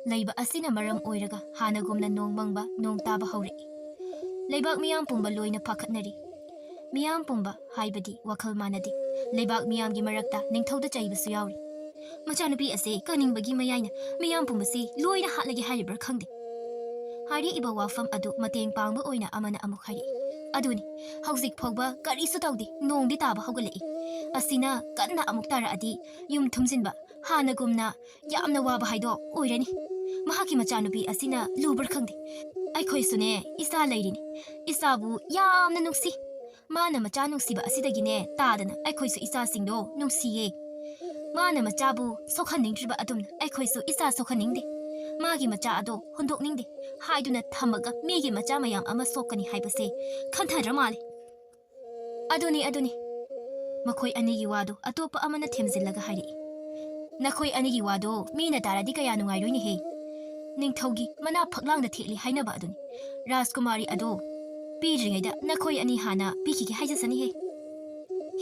ꯂꯩꯕ ꯑꯁꯤꯅ ꯃꯔꯝ ꯑꯣꯏꯔꯒ ꯍꯥꯟꯅꯒꯨꯝꯅ ꯅꯣꯡ ꯃꯪꯕ, ꯅꯣꯡ ꯇꯥꯕ ꯍꯧꯔꯛꯏ꯫ ꯂꯩꯕꯥꯛ ꯃꯤꯌꯥꯝ ꯄꯨꯝꯕ ꯂꯣꯏꯅ ꯄꯥꯈꯠꯅꯔꯤ꯫ ꯃꯤꯌꯥꯝ ꯄꯨꯝꯕ ꯍꯥꯏꯕꯗꯤ ꯋꯥꯈꯜ ꯃꯥꯟꯅꯗꯦ꯫ ꯂꯩꯕꯥꯛ ꯃꯤꯌꯥꯝꯒꯤ ꯃꯔꯛꯇ ꯅꯤꯡꯊꯧꯗ ꯆꯩꯕꯁꯨ ꯌꯥꯎꯔꯤ꯫ ꯃꯆꯥꯅꯨꯄꯤ ꯑꯁꯦ ꯀꯟꯅꯤꯡꯕꯒꯤ ꯃꯌꯥꯏꯅ ꯃꯤꯌꯥꯝ ꯄꯨꯝꯕꯁꯤ ꯂꯣꯏꯅ ꯍꯥꯠꯂꯒꯦ ꯍꯥꯏꯔꯤꯕ꯭ꯔꯥ ꯈꯪꯗꯦ꯫ ꯍꯥꯏꯔꯛꯏꯕ ꯋꯥꯐꯝ ꯑꯗꯨ ꯃꯇꯦꯡ ꯄꯥꯡꯕ ꯑꯣꯏꯅ ꯑꯃꯅ ꯑꯃꯨꯛ ꯍꯥꯏꯔꯛꯏ꯫ ꯑꯗꯨꯅꯤ, ꯍꯧꯖꯤꯛ ꯐꯥꯎꯕ ꯀꯔꯤꯁꯨ ꯇꯧꯗꯦ, ꯅꯣꯡꯗꯤ ꯇꯥꯕ ꯍꯧꯒꯠꯂꯛꯏ꯫ ꯑꯁꯤꯅ ꯀꯟꯅ ꯑꯃꯨꯛ ꯇꯥꯔꯛꯑꯗꯤ ꯌꯨꯝ ꯊꯨꯝꯖꯤꯟꯕ ꯍꯥꯟꯅꯒꯨꯝꯅ ꯌꯥꯝꯅ ꯋꯥꯕ ꯍꯥꯏꯗꯣ ꯑꯣꯏꯔꯅꯤ꯫ ꯃꯍꯥꯛꯀꯤ ꯃꯆꯥꯅꯨꯄꯤ ꯑꯁꯤꯅ ꯂꯨꯕ꯭ꯔꯥ ꯈꯪꯗꯦ꯫ ꯑꯩꯈꯣꯏꯁꯨꯅꯦ, ꯏꯆꯥ ꯂꯩꯔꯤꯅꯤ꯫ ꯏꯆꯥꯕꯨ ꯌꯥꯝꯅ ꯅꯨꯡꯁꯤ꯫ ꯃꯥꯅ ꯃꯆꯥ ꯅꯨꯡꯁꯤꯕ ꯑꯁꯤꯗꯒꯤꯅꯦ ꯇꯥꯗꯅ ꯑꯩꯈꯣꯏꯁꯨ ꯏꯆꯥꯁꯤꯡꯗꯣ ꯅꯨꯡꯁꯤꯌꯦ꯫ ꯃꯥꯅ ꯃꯆꯥꯕꯨ ꯁꯣꯛꯍꯟꯅꯤꯡꯗ꯭ꯔꯤꯕ ꯑꯗꯨꯝꯅ ꯑꯩꯈꯣꯏꯁꯨ ꯏꯆꯥ ꯁꯣꯛꯍꯟꯅꯤꯡꯗꯦ꯫ ꯃꯥꯒꯤ ꯃꯆꯥ ꯑꯗꯣ ꯍꯨꯟꯗꯣꯛꯅꯤꯡꯗꯦ ꯍꯥꯏꯗꯨꯅ ꯊꯝꯃꯒ ꯃꯤꯒꯤ ꯃꯆꯥ ꯃꯌꯥꯝ ꯑꯃ ꯁꯣꯛꯀꯅꯤ ꯍꯥꯏꯕꯁꯦ ꯈꯟꯊꯗ꯭ꯔ ꯃꯥꯜꯂꯦ꯫ ꯑꯗꯨꯅꯤ, ꯑꯗꯨꯅꯤ꯫ ꯃꯈꯣꯏ ꯑꯅꯤꯒꯤ ꯋꯥꯗꯨ ꯑꯇꯣꯞꯄ ꯑꯃꯅ ꯊꯦꯝꯖꯤꯜꯂꯒ ꯍꯥꯏꯔꯛꯏ꯫ ꯅꯈꯣꯏ ꯑꯅꯤꯒꯤ ꯋꯥꯗꯣ ꯃꯤꯅ ꯇꯥꯔꯗꯤ ꯀꯌꯥ ꯅꯨꯡꯉꯥꯏꯔꯣꯏꯅꯦꯍꯦ꯫ ꯅꯤꯡꯊꯧꯒꯤ ꯃꯅꯥ ꯐꯛꯂꯥꯡꯗ ꯊꯦꯛꯂꯤ ꯍꯥꯏꯅꯕ ꯑꯗꯨꯅꯤ꯫ ꯔꯥꯖꯀꯨꯃꯥꯔꯤ ꯑꯗꯣ ꯄꯤꯗ꯭ꯔꯤꯉꯩꯗ ꯅꯈꯣꯏ ꯑꯅꯤ ꯍꯥꯟꯅ ꯄꯤꯈꯤꯒꯦ ꯍꯥꯏꯖꯁꯅꯤꯍꯦ꯫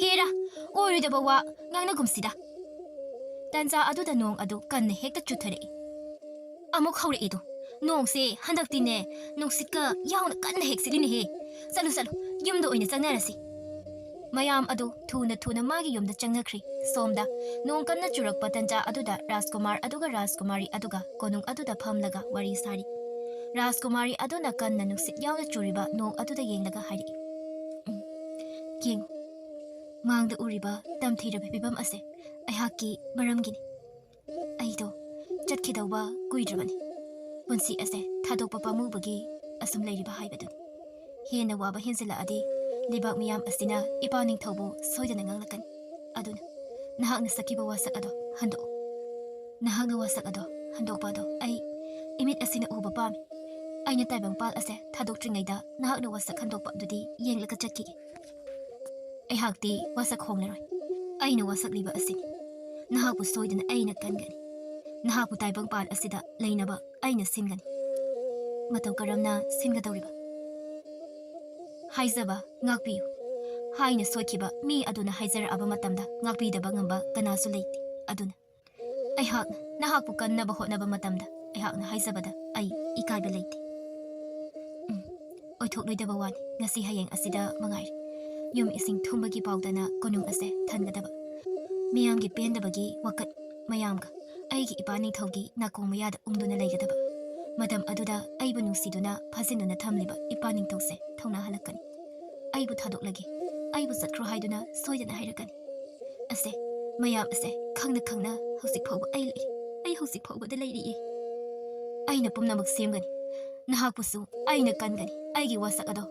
ꯍꯦꯔꯥ, ꯑꯣꯏꯔꯣꯏꯗꯕ ꯋꯥ ꯉꯥꯡꯅꯒꯨꯝꯁꯤꯗ꯫ ꯇꯟꯖꯥ ꯑꯗꯨꯗ ꯅꯣꯡ ꯑꯗꯨ ꯀꯟꯅ ꯍꯦꯛꯇ ꯆꯨꯊꯔꯛꯏ꯫ ꯑꯃꯨꯛ ꯍꯧꯔꯛꯏꯗꯣ꯫ ꯅꯣꯡꯁꯦ ꯍꯟꯗꯛꯇꯤꯅꯦ, ꯅꯨꯡꯁꯤꯠꯀ ꯌꯥꯎꯅ ꯀꯟꯅ ꯍꯦꯛ ꯁꯤꯠꯂꯤꯅꯦꯍꯦ꯫ ꯆꯠꯂꯨ, ꯆꯠꯂꯨ, ꯌꯨꯝꯗ ꯑꯣꯏꯅ ꯆꯪꯅꯔꯁꯤ꯫ ꯃꯌꯥꯝ ꯑꯗꯨ ꯊꯨꯅ ꯊꯨꯅ ꯃꯥꯒꯤ ꯌꯨꯝꯗ ꯆꯪꯅꯈ꯭ꯔꯤ꯫ ꯁꯣꯝꯗ ꯅꯣꯡ ꯀꯟꯅ ꯆꯨꯔꯛꯄ ꯇꯟꯖꯥ ꯑꯗꯨꯗ ꯔꯥꯖꯀꯨꯃꯥꯔ ꯑꯗꯨꯒ ꯔꯥꯖꯀꯨꯃꯥꯔꯤ ꯑꯗꯨꯒ ꯀꯣꯅꯨꯡ ꯑꯗꯨꯗ ꯐꯝꯂꯒ ꯋꯥꯔꯤ ꯁꯥꯔꯤ꯫ ꯔꯥꯖꯀꯨꯃꯥꯔꯤ ꯑꯗꯨꯅ ꯀꯟꯅ ꯅꯨꯡꯁꯤꯠ ꯌꯥꯎꯅ ꯆꯨꯔꯤꯕ ꯅꯣꯡ ꯑꯗꯨꯗ ꯌꯦꯡꯂꯒ ꯍꯥꯏꯔꯛꯏ, "ꯎꯝ, ꯌꯦꯡꯉꯨ, ꯃꯥꯡꯗ ꯎꯔꯤꯕ ꯇꯝꯊꯤꯔꯕ ꯐꯤꯕꯝ ꯑꯁꯦ ꯑꯩꯍꯥꯛꯀꯤ ꯃꯔꯝꯒꯤꯅꯤ꯫ ꯑꯩꯗꯣ ꯆꯠꯈꯤꯗꯧꯕ ꯀꯨꯏꯗ꯭ꯔꯕꯅꯤ꯫ ꯄꯨꯟꯁꯤ ꯑꯁꯦ ꯊꯥꯗꯣꯛꯄ ꯄꯥꯝꯃꯨꯕꯒꯤ ꯑꯁꯨꯝ ꯂꯩꯔꯤꯕ ꯍꯥꯏꯕꯗꯨꯅꯤ꯫ ꯍꯦꯟꯅ ꯋꯥꯕ ꯍꯦꯟꯖꯤꯜꯂꯛꯑꯗꯤ ꯂꯩꯕꯥꯛ ꯃꯤꯌꯥꯝ ꯑꯁꯤꯅ ꯏꯄꯥ ꯅꯤꯡꯊꯧꯕꯨ ꯁꯣꯏꯗꯅ ꯉꯥꯡꯂꯛꯀꯅꯤ꯫ ꯑꯗꯨꯅ ꯅꯍꯥꯛꯅ ꯁꯛꯈꯤꯕ ꯋꯥꯁꯛ ꯑꯗꯣ ꯍꯟꯗꯣꯛꯎ꯫ ꯅꯍꯥꯛꯅ ꯋꯥꯁꯛ ꯑꯗꯣ ꯍꯟꯗꯣꯛꯄ ꯑꯗꯣ ꯑꯩ ꯏꯃꯤꯠ ꯑꯁꯤꯅ ꯎꯕ ꯄꯥꯝꯃꯤ꯫ ꯑꯩꯅ ꯇꯥꯏꯕꯪꯄꯥꯜ ꯑꯁꯦ ꯊꯥꯗꯣꯛꯇ꯭ꯔꯤꯉꯩꯗ ꯅꯍꯥꯛꯅ ꯋꯥꯁꯛ ꯍꯟꯗꯣꯛꯄ ꯑꯗꯨꯗꯤ ꯌꯦꯡꯂꯒ ꯆꯠꯈꯤꯒꯦ꯫ ꯑꯩꯍꯥꯛꯇꯤ ꯋꯥꯁꯛ ꯍꯣꯡꯂꯔꯣꯏ꯫ ꯑꯩꯅ ꯋꯥꯁꯛꯂꯤꯕ ꯑꯁꯤꯅꯤ꯫ ꯅꯍꯥꯛꯄꯨ ꯁꯣꯏꯗꯅ ꯑꯩꯅ ꯀꯟꯒꯅꯤ꯫ ꯅꯍꯥꯛꯄꯨ ꯇꯥꯏꯕꯪꯄꯥꯜ ꯑꯁꯤꯗ ꯂꯩꯅꯕ ꯑꯩꯅ ꯁꯤꯟꯒꯅꯤ꯫ ꯃꯇꯧ ꯀꯔꯝꯅ ꯁꯤꯟꯒꯗꯧꯔꯤꯕ? ꯍꯥꯏꯖꯕ ꯉꯥꯛꯄꯤꯌꯨ ꯍꯥꯏꯅ ꯁꯣꯏꯈꯤꯕ ꯃꯤ ꯑꯗꯨꯅ ꯍꯥꯏꯖꯔꯛꯑꯕ ꯃꯇꯝꯗ ꯉꯥꯛꯄꯤꯗꯕ ꯉꯝꯕ ꯀꯅꯥꯁꯨ ꯂꯩꯇꯦ꯫ ꯑꯗꯨꯅ ꯑꯩꯍꯥꯛꯅ ꯅꯍꯥꯛꯄꯨ ꯀꯟꯅꯕ ꯍꯣꯠꯅꯕ ꯃꯇꯝꯗ ꯑꯩꯍꯥꯛꯅ ꯍꯥꯏꯖꯕꯗ ꯑꯩ ꯏꯀꯥꯏꯕ ꯂꯩꯇꯦ꯫ ꯎꯝ, ꯑꯣꯏꯊꯣꯛꯂꯣꯏꯗꯕ ꯋꯥꯅꯤ꯫ ꯉꯁꯤ ꯍꯌꯦꯡ ꯑꯁꯤꯗ ꯃꯉꯥꯏꯔꯦ꯫ ꯌꯨꯝ ꯏꯁꯤꯡ ꯊꯨꯝꯕꯒꯤ ꯄꯥꯎꯗꯅ ꯀꯣꯅꯨꯡ ꯑꯁꯦ ꯊꯟꯒꯗꯕ꯫ ꯃꯤꯌꯥꯝꯒꯤ ꯄꯦꯟꯗꯕꯒꯤ ꯋꯥꯀꯠ ꯃꯌꯥꯝꯒ ꯑꯩꯒꯤ ꯏꯄꯥ ꯅꯤꯡꯊꯧꯒꯤ ꯅꯥꯀꯣꯡ ꯃꯌꯥꯗ ꯎꯪꯗꯨꯅ ꯂꯩꯒꯗꯕ꯫ ꯃꯇꯝ ꯑꯗꯨꯗ ꯑꯩꯕꯨ ꯅꯨꯡꯁꯤꯗꯨꯅ ꯐꯥꯖꯤꯟꯗꯨꯅ ꯊꯝꯂꯤꯕ ꯏꯄꯥ ꯅꯤꯡꯊꯧꯁꯦ ꯊꯧꯅꯥ ꯍꯜꯂꯛꯀꯅꯤ꯫ ꯑꯩꯕꯨ ꯊꯥꯗꯣꯛꯂꯒꯦ, ꯑꯩꯕꯨ ꯆꯠꯈ꯭ꯔꯣ ꯍꯥꯏꯗꯨꯅ ꯁꯣꯏꯗꯅ ꯍꯥꯏꯔꯛꯀꯅꯤ꯫ ꯑꯁꯦ, ꯃꯌꯥꯝ ꯑꯁꯦ ꯈꯪꯅ ꯈꯪꯅ ꯍꯧꯖꯤꯛ ꯐꯥꯎꯕ ꯑꯩ ꯂꯩ꯫ ꯑꯩ ꯍꯧꯖꯤꯛ ꯐꯥꯎꯕꯗ ꯂꯩꯔꯤꯌꯦ꯫ ꯑꯩꯅ ꯄꯨꯝꯅꯃꯛ ꯁꯦꯝꯒꯅꯤ꯫ ꯅꯍꯥꯛꯄꯨꯁꯨ ꯑꯩꯅ ꯀꯟꯒꯅꯤ꯫ ꯑꯩꯒꯤ ꯋꯥꯁꯛ ꯑꯗꯣ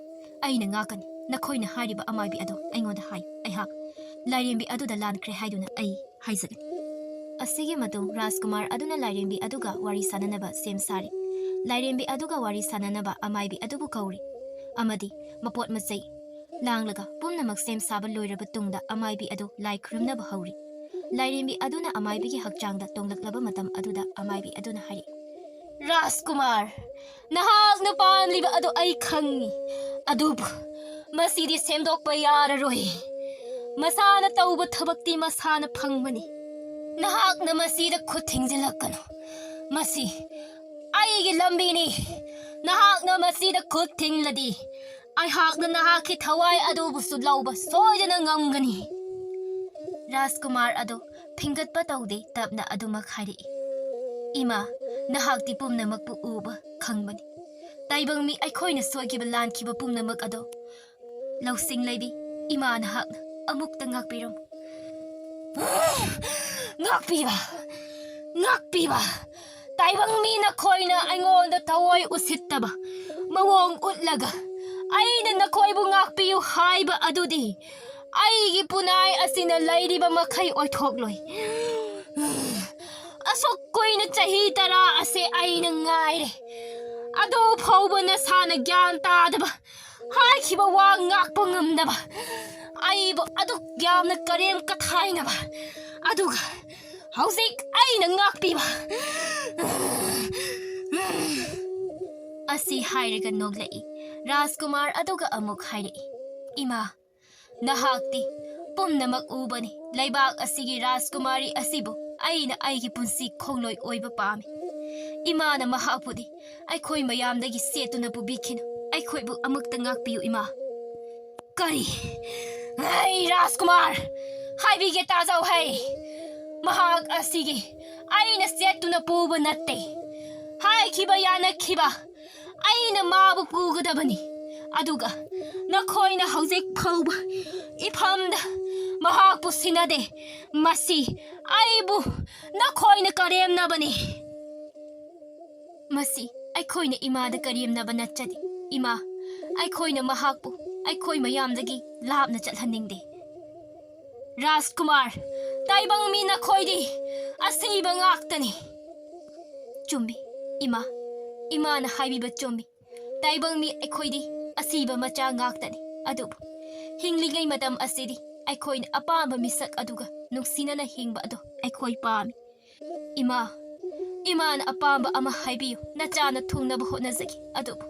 ꯑꯩꯅ ꯉꯥꯛꯀꯅꯤ꯫ ꯅꯈꯣꯏꯅ ꯍꯥꯏꯔꯤꯕ ꯑꯃꯥꯏꯕꯤ ꯑꯗꯣ ꯑꯩꯉꯣꯟꯗ ꯍꯥꯏꯌꯨ꯫ ꯑꯩꯍꯥꯛ ꯂꯥꯏꯔꯦꯝꯕꯤ ꯑꯗꯨꯗ ꯂꯥꯟꯈ꯭ꯔꯦ ꯍꯥꯏꯗꯨꯅ ꯑꯩ ꯍꯥꯏꯖꯒꯅꯤ꯫ ꯑꯁꯤꯒꯤ ꯃꯇꯨꯡ ꯔꯥꯖꯀꯨꯃꯥꯔ ꯑꯗꯨꯅ ꯂꯥꯏꯔꯦꯝꯕꯤ ꯑꯗꯨꯒ ꯋꯥꯔꯤ ꯁꯥꯅꯅꯕ ꯁꯦꯝ ꯁꯥꯔꯤ꯫ ꯂꯥꯏꯔꯦꯝꯕꯤ ꯑꯗꯨꯒ ꯋꯥꯔꯤ ꯁꯥꯅꯅꯕ ꯑꯃꯥꯏꯕꯤ ꯑꯗꯨꯕꯨ ꯀꯧꯔꯤ ꯑꯃꯗꯤ ꯃꯄꯣꯠ ꯃꯆꯩ ꯂꯥꯡꯂꯒ ꯄꯨꯝꯅꯃꯛ ꯁꯦꯝ ꯁꯥꯕ ꯂꯣꯏꯔꯕ ꯇꯨꯡꯗ ꯑꯃꯥꯏꯕꯤ ꯑꯗꯨ ꯂꯥꯏ ꯈꯨꯔꯨꯝꯅꯕ ꯍꯧꯔꯤ꯫ ꯂꯥꯏꯔꯦꯝꯕꯤ ꯑꯗꯨꯅ ꯑꯃꯥꯏꯕꯤꯒꯤ ꯍꯛꯆꯥꯡꯗ ꯇꯣꯡꯂꯛꯂꯕ ꯃꯇꯝ ꯑꯗꯨꯗ ꯑꯃꯥꯏꯕꯤ ꯑꯗꯨꯅ ꯍꯥꯏꯔꯛꯏ, "ꯔꯥꯖꯀꯨꯃꯥꯔ, ꯅꯍꯥꯛꯅ ꯄꯥꯝꯂꯤꯕ ꯑꯗꯨ ꯑꯩ ꯈꯪꯏ, ꯑꯗꯨꯕꯨ ꯃꯁꯤꯗꯤ ꯁꯦꯝꯗꯣꯛꯄ ꯌꯥꯔꯔꯣꯏ꯫ ꯃꯁꯥꯅ ꯇꯧꯕ ꯊꯕꯛꯇꯤ ꯃꯁꯥꯅ ꯐꯪꯕꯅꯤ꯫ ꯅꯍꯥꯛꯅ ꯃꯁꯤꯗ ꯈꯨꯠ ꯊꯤꯡꯖꯤꯜꯂꯛꯀꯅꯨ꯫ ꯃꯁꯤ ꯑꯩꯒꯤ ꯂꯝꯕꯤꯅꯤ꯫ ꯅꯍꯥꯛꯅ ꯃꯁꯤꯗ ꯈꯨꯠ ꯊꯤꯡꯂꯗꯤ ꯑꯩꯍꯥꯛꯅ ꯅꯍꯥꯛꯀꯤ ꯊꯋꯥꯏ ꯑꯗꯨꯕꯨꯁꯨ ꯂꯧꯕ ꯁꯣꯏꯗꯅ ꯉꯝꯒꯅꯤ꯫" ꯔꯥꯖꯀꯨꯃꯥꯔ ꯑꯗꯨ ꯐꯤꯡꯒꯠꯄ ꯇꯧꯗꯦ, ꯇꯞꯅ ꯑꯗꯨꯃꯛ ꯍꯥꯏꯔꯛꯏ, "ꯏꯃꯥ, ꯅꯍꯥꯛꯇꯤ ꯄꯨꯝꯅꯃꯛꯄꯨ ꯎꯕ ꯈꯪꯕꯅꯤ꯫ ꯇꯥꯏꯕꯪ ꯃꯤ ꯑꯩꯈꯣꯏꯅ ꯁꯣꯏꯈꯤꯕ ꯂꯥꯟꯈꯤꯕ ꯄꯨꯝꯅꯃꯛ ꯑꯗꯣ ꯂꯧꯁꯤꯡ ꯂꯩꯕꯤ ꯏꯃꯥ ꯅꯍꯥꯛꯅ ꯑꯃꯨꯛꯇ ꯉꯥꯛꯄꯤꯔꯝꯃꯨ꯫" "ꯉꯥꯛꯄꯤꯕ? ꯉꯥꯛꯄꯤꯕ? ꯇꯥꯏꯕꯪ ꯃꯤ ꯅꯈꯣꯏꯅ ꯑꯩꯉꯣꯟꯗ ꯊꯋꯥꯏ ꯎꯁꯤꯠꯇꯕ ꯃꯑꯣꯡ ꯎꯠꯂꯒ ꯑꯩꯅ ꯅꯈꯣꯏꯕꯨ ꯉꯥꯛꯄꯤꯌꯨ ꯍꯥꯏꯕ ꯑꯗꯨꯗꯤ ꯑꯩꯒꯤ ꯄꯨꯅꯥꯏ ꯑꯁꯤꯅ ꯂꯩꯔꯤꯕ ꯃꯈꯩ ꯑꯣꯏꯊꯣꯛꯂꯣꯏ꯫ ꯑꯁꯨꯛ ꯀꯨꯏꯅ ꯆꯍꯤ ꯇꯔꯥ ꯑꯁꯦ ꯑꯩꯅ ꯉꯥꯏꯔꯦ꯫ ꯑꯗꯨ ꯐꯥꯎꯕ ꯅꯁꯥꯅ ꯒ꯭ꯌꯥꯟ ꯇꯥꯗꯕ, ꯍꯥꯏꯈꯤꯕ ꯋꯥ ꯉꯥꯛꯄ ꯉꯝꯗꯕ, ꯑꯩꯕꯨ ꯑꯗꯨꯛ ꯌꯥꯝꯅ ꯀꯔꯦꯝ ꯀꯊꯥꯏꯅꯕ, ꯑꯗꯨꯒ ꯍꯧꯖꯤꯛ ꯑꯩꯅ ꯉꯥꯛꯄꯤꯕ?" ꯑꯁꯤ ꯍꯥꯏꯔꯒ ꯅꯣꯛꯂꯛꯏ꯫ ꯔꯥꯖꯀꯨꯃꯥꯔ ꯑꯗꯨꯒ ꯑꯃꯨꯛ ꯍꯥꯏꯔꯛꯏ, "ꯏꯃꯥ, ꯅꯍꯥꯛꯇꯤ ꯄꯨꯝꯅꯃꯛ ꯎꯕꯅꯤ꯫ ꯂꯩꯕꯥꯛ ꯑꯁꯤꯒꯤ ꯔꯥꯖꯀꯨꯃꯥꯔꯤ ꯑꯁꯤꯕꯨ ꯑꯩꯅ ꯑꯩꯒꯤ ꯄꯨꯟꯁꯤ ꯈꯣꯡꯂꯣꯏ ꯑꯣꯏꯕ ꯄꯥꯝꯃꯤ꯫ ꯏꯃꯥꯅ ꯃꯍꯥꯛꯄꯨꯗꯤ ꯑꯩꯈꯣꯏ ꯃꯌꯥꯝꯗꯒꯤ ꯁꯦꯠꯇꯨꯅ ꯄꯨꯕꯤꯈꯤꯅꯨ꯫ ꯑꯩꯈꯣꯏꯕꯨ ꯑꯃꯨꯛꯇ ꯉꯥꯛꯄꯤꯌꯨ, ꯏꯃꯥ"꯫ "ꯀꯔꯤ? ꯑꯩ ꯔꯥꯖꯀꯨꯃꯥꯔ ꯍꯥꯏꯕꯤꯒꯦ, ꯇꯥꯖꯧ ꯍꯩ꯫ ꯃꯍꯥꯛ ꯑꯁꯤꯒꯤ ꯑꯩꯅ ꯁꯦꯠꯇꯨꯅ ꯄꯨꯕ ꯅꯠꯇꯦ꯫ ꯍꯥꯏꯈꯤꯕ ꯌꯥꯅꯈꯤꯕ ꯑꯩꯅ ꯃꯥꯕꯨ ꯄꯨꯒꯗꯕꯅꯤ꯫ ꯑꯗꯨꯒ ꯅꯈꯣꯏꯅ ꯍꯧꯖꯤꯛ ꯐꯥꯎꯕ ꯏꯐꯝꯗ ꯃꯍꯥꯛꯄꯨ ꯁꯤꯟꯅꯗꯦ꯫ ꯃꯁꯤ ꯑꯩꯕꯨ ꯅꯈꯣꯏꯅ ꯀꯔꯦꯝꯅꯕꯅꯤ꯫ ꯃꯁꯤ ꯑꯩꯈꯣꯏꯅ ꯏꯃꯥꯗ ꯀꯔꯦꯝꯅꯕ ꯅꯠꯆꯗꯦ꯫ ꯏꯃꯥ, ꯑꯩꯈꯣꯏꯅ ꯃꯍꯥꯛꯄꯨ ꯑꯩꯈꯣꯏ ꯃꯌꯥꯝꯗꯒꯤ ꯂꯥꯞꯅ ꯆꯠꯍꯟꯅꯤꯡꯗꯦ꯫ ꯔꯥꯖꯀꯨꯃꯥꯔ, ꯇꯥꯏꯕꯪ ꯃꯤ ꯅꯈꯣꯏꯗꯤ ꯑꯁꯤꯕ ꯉꯥꯛꯇꯅꯤ"꯫ "ꯆꯨꯝꯃꯤ, ꯏꯃꯥ꯫ ꯏꯃꯥꯅ ꯍꯥꯏꯕꯤꯕ ꯆꯨꯝꯃꯤ꯫ ꯇꯥꯏꯕꯪ ꯃꯤ ꯑꯩꯈꯣꯏꯗꯤ ꯑꯁꯤꯕ ꯃꯆꯥ ꯉꯥꯛꯇꯅꯤ꯫ ꯑꯗꯨꯕꯨ ꯍꯤꯡꯂꯤꯉꯩ ꯃꯇꯝ ꯑꯁꯤꯗꯤ ꯑꯩꯈꯣꯏꯅ ꯑꯄꯥꯝꯕ ꯃꯤꯁꯛ ꯑꯗꯨꯒ ꯅꯨꯡꯁꯤꯅꯅ ꯍꯤꯡꯕ ꯑꯗꯣ ꯑꯩꯈꯣꯏ ꯄꯥꯝꯃꯤ꯫ ꯏꯃꯥ, ꯏꯃꯥꯅ ꯑꯄꯥꯝꯕ ꯑꯃ ꯍꯥꯏꯕꯤꯌꯨ꯫ ꯅꯆꯥꯅ ꯊꯨꯡꯅꯕ ꯍꯣꯠꯅꯖꯒꯦ꯫ ꯑꯗꯨꯕꯨ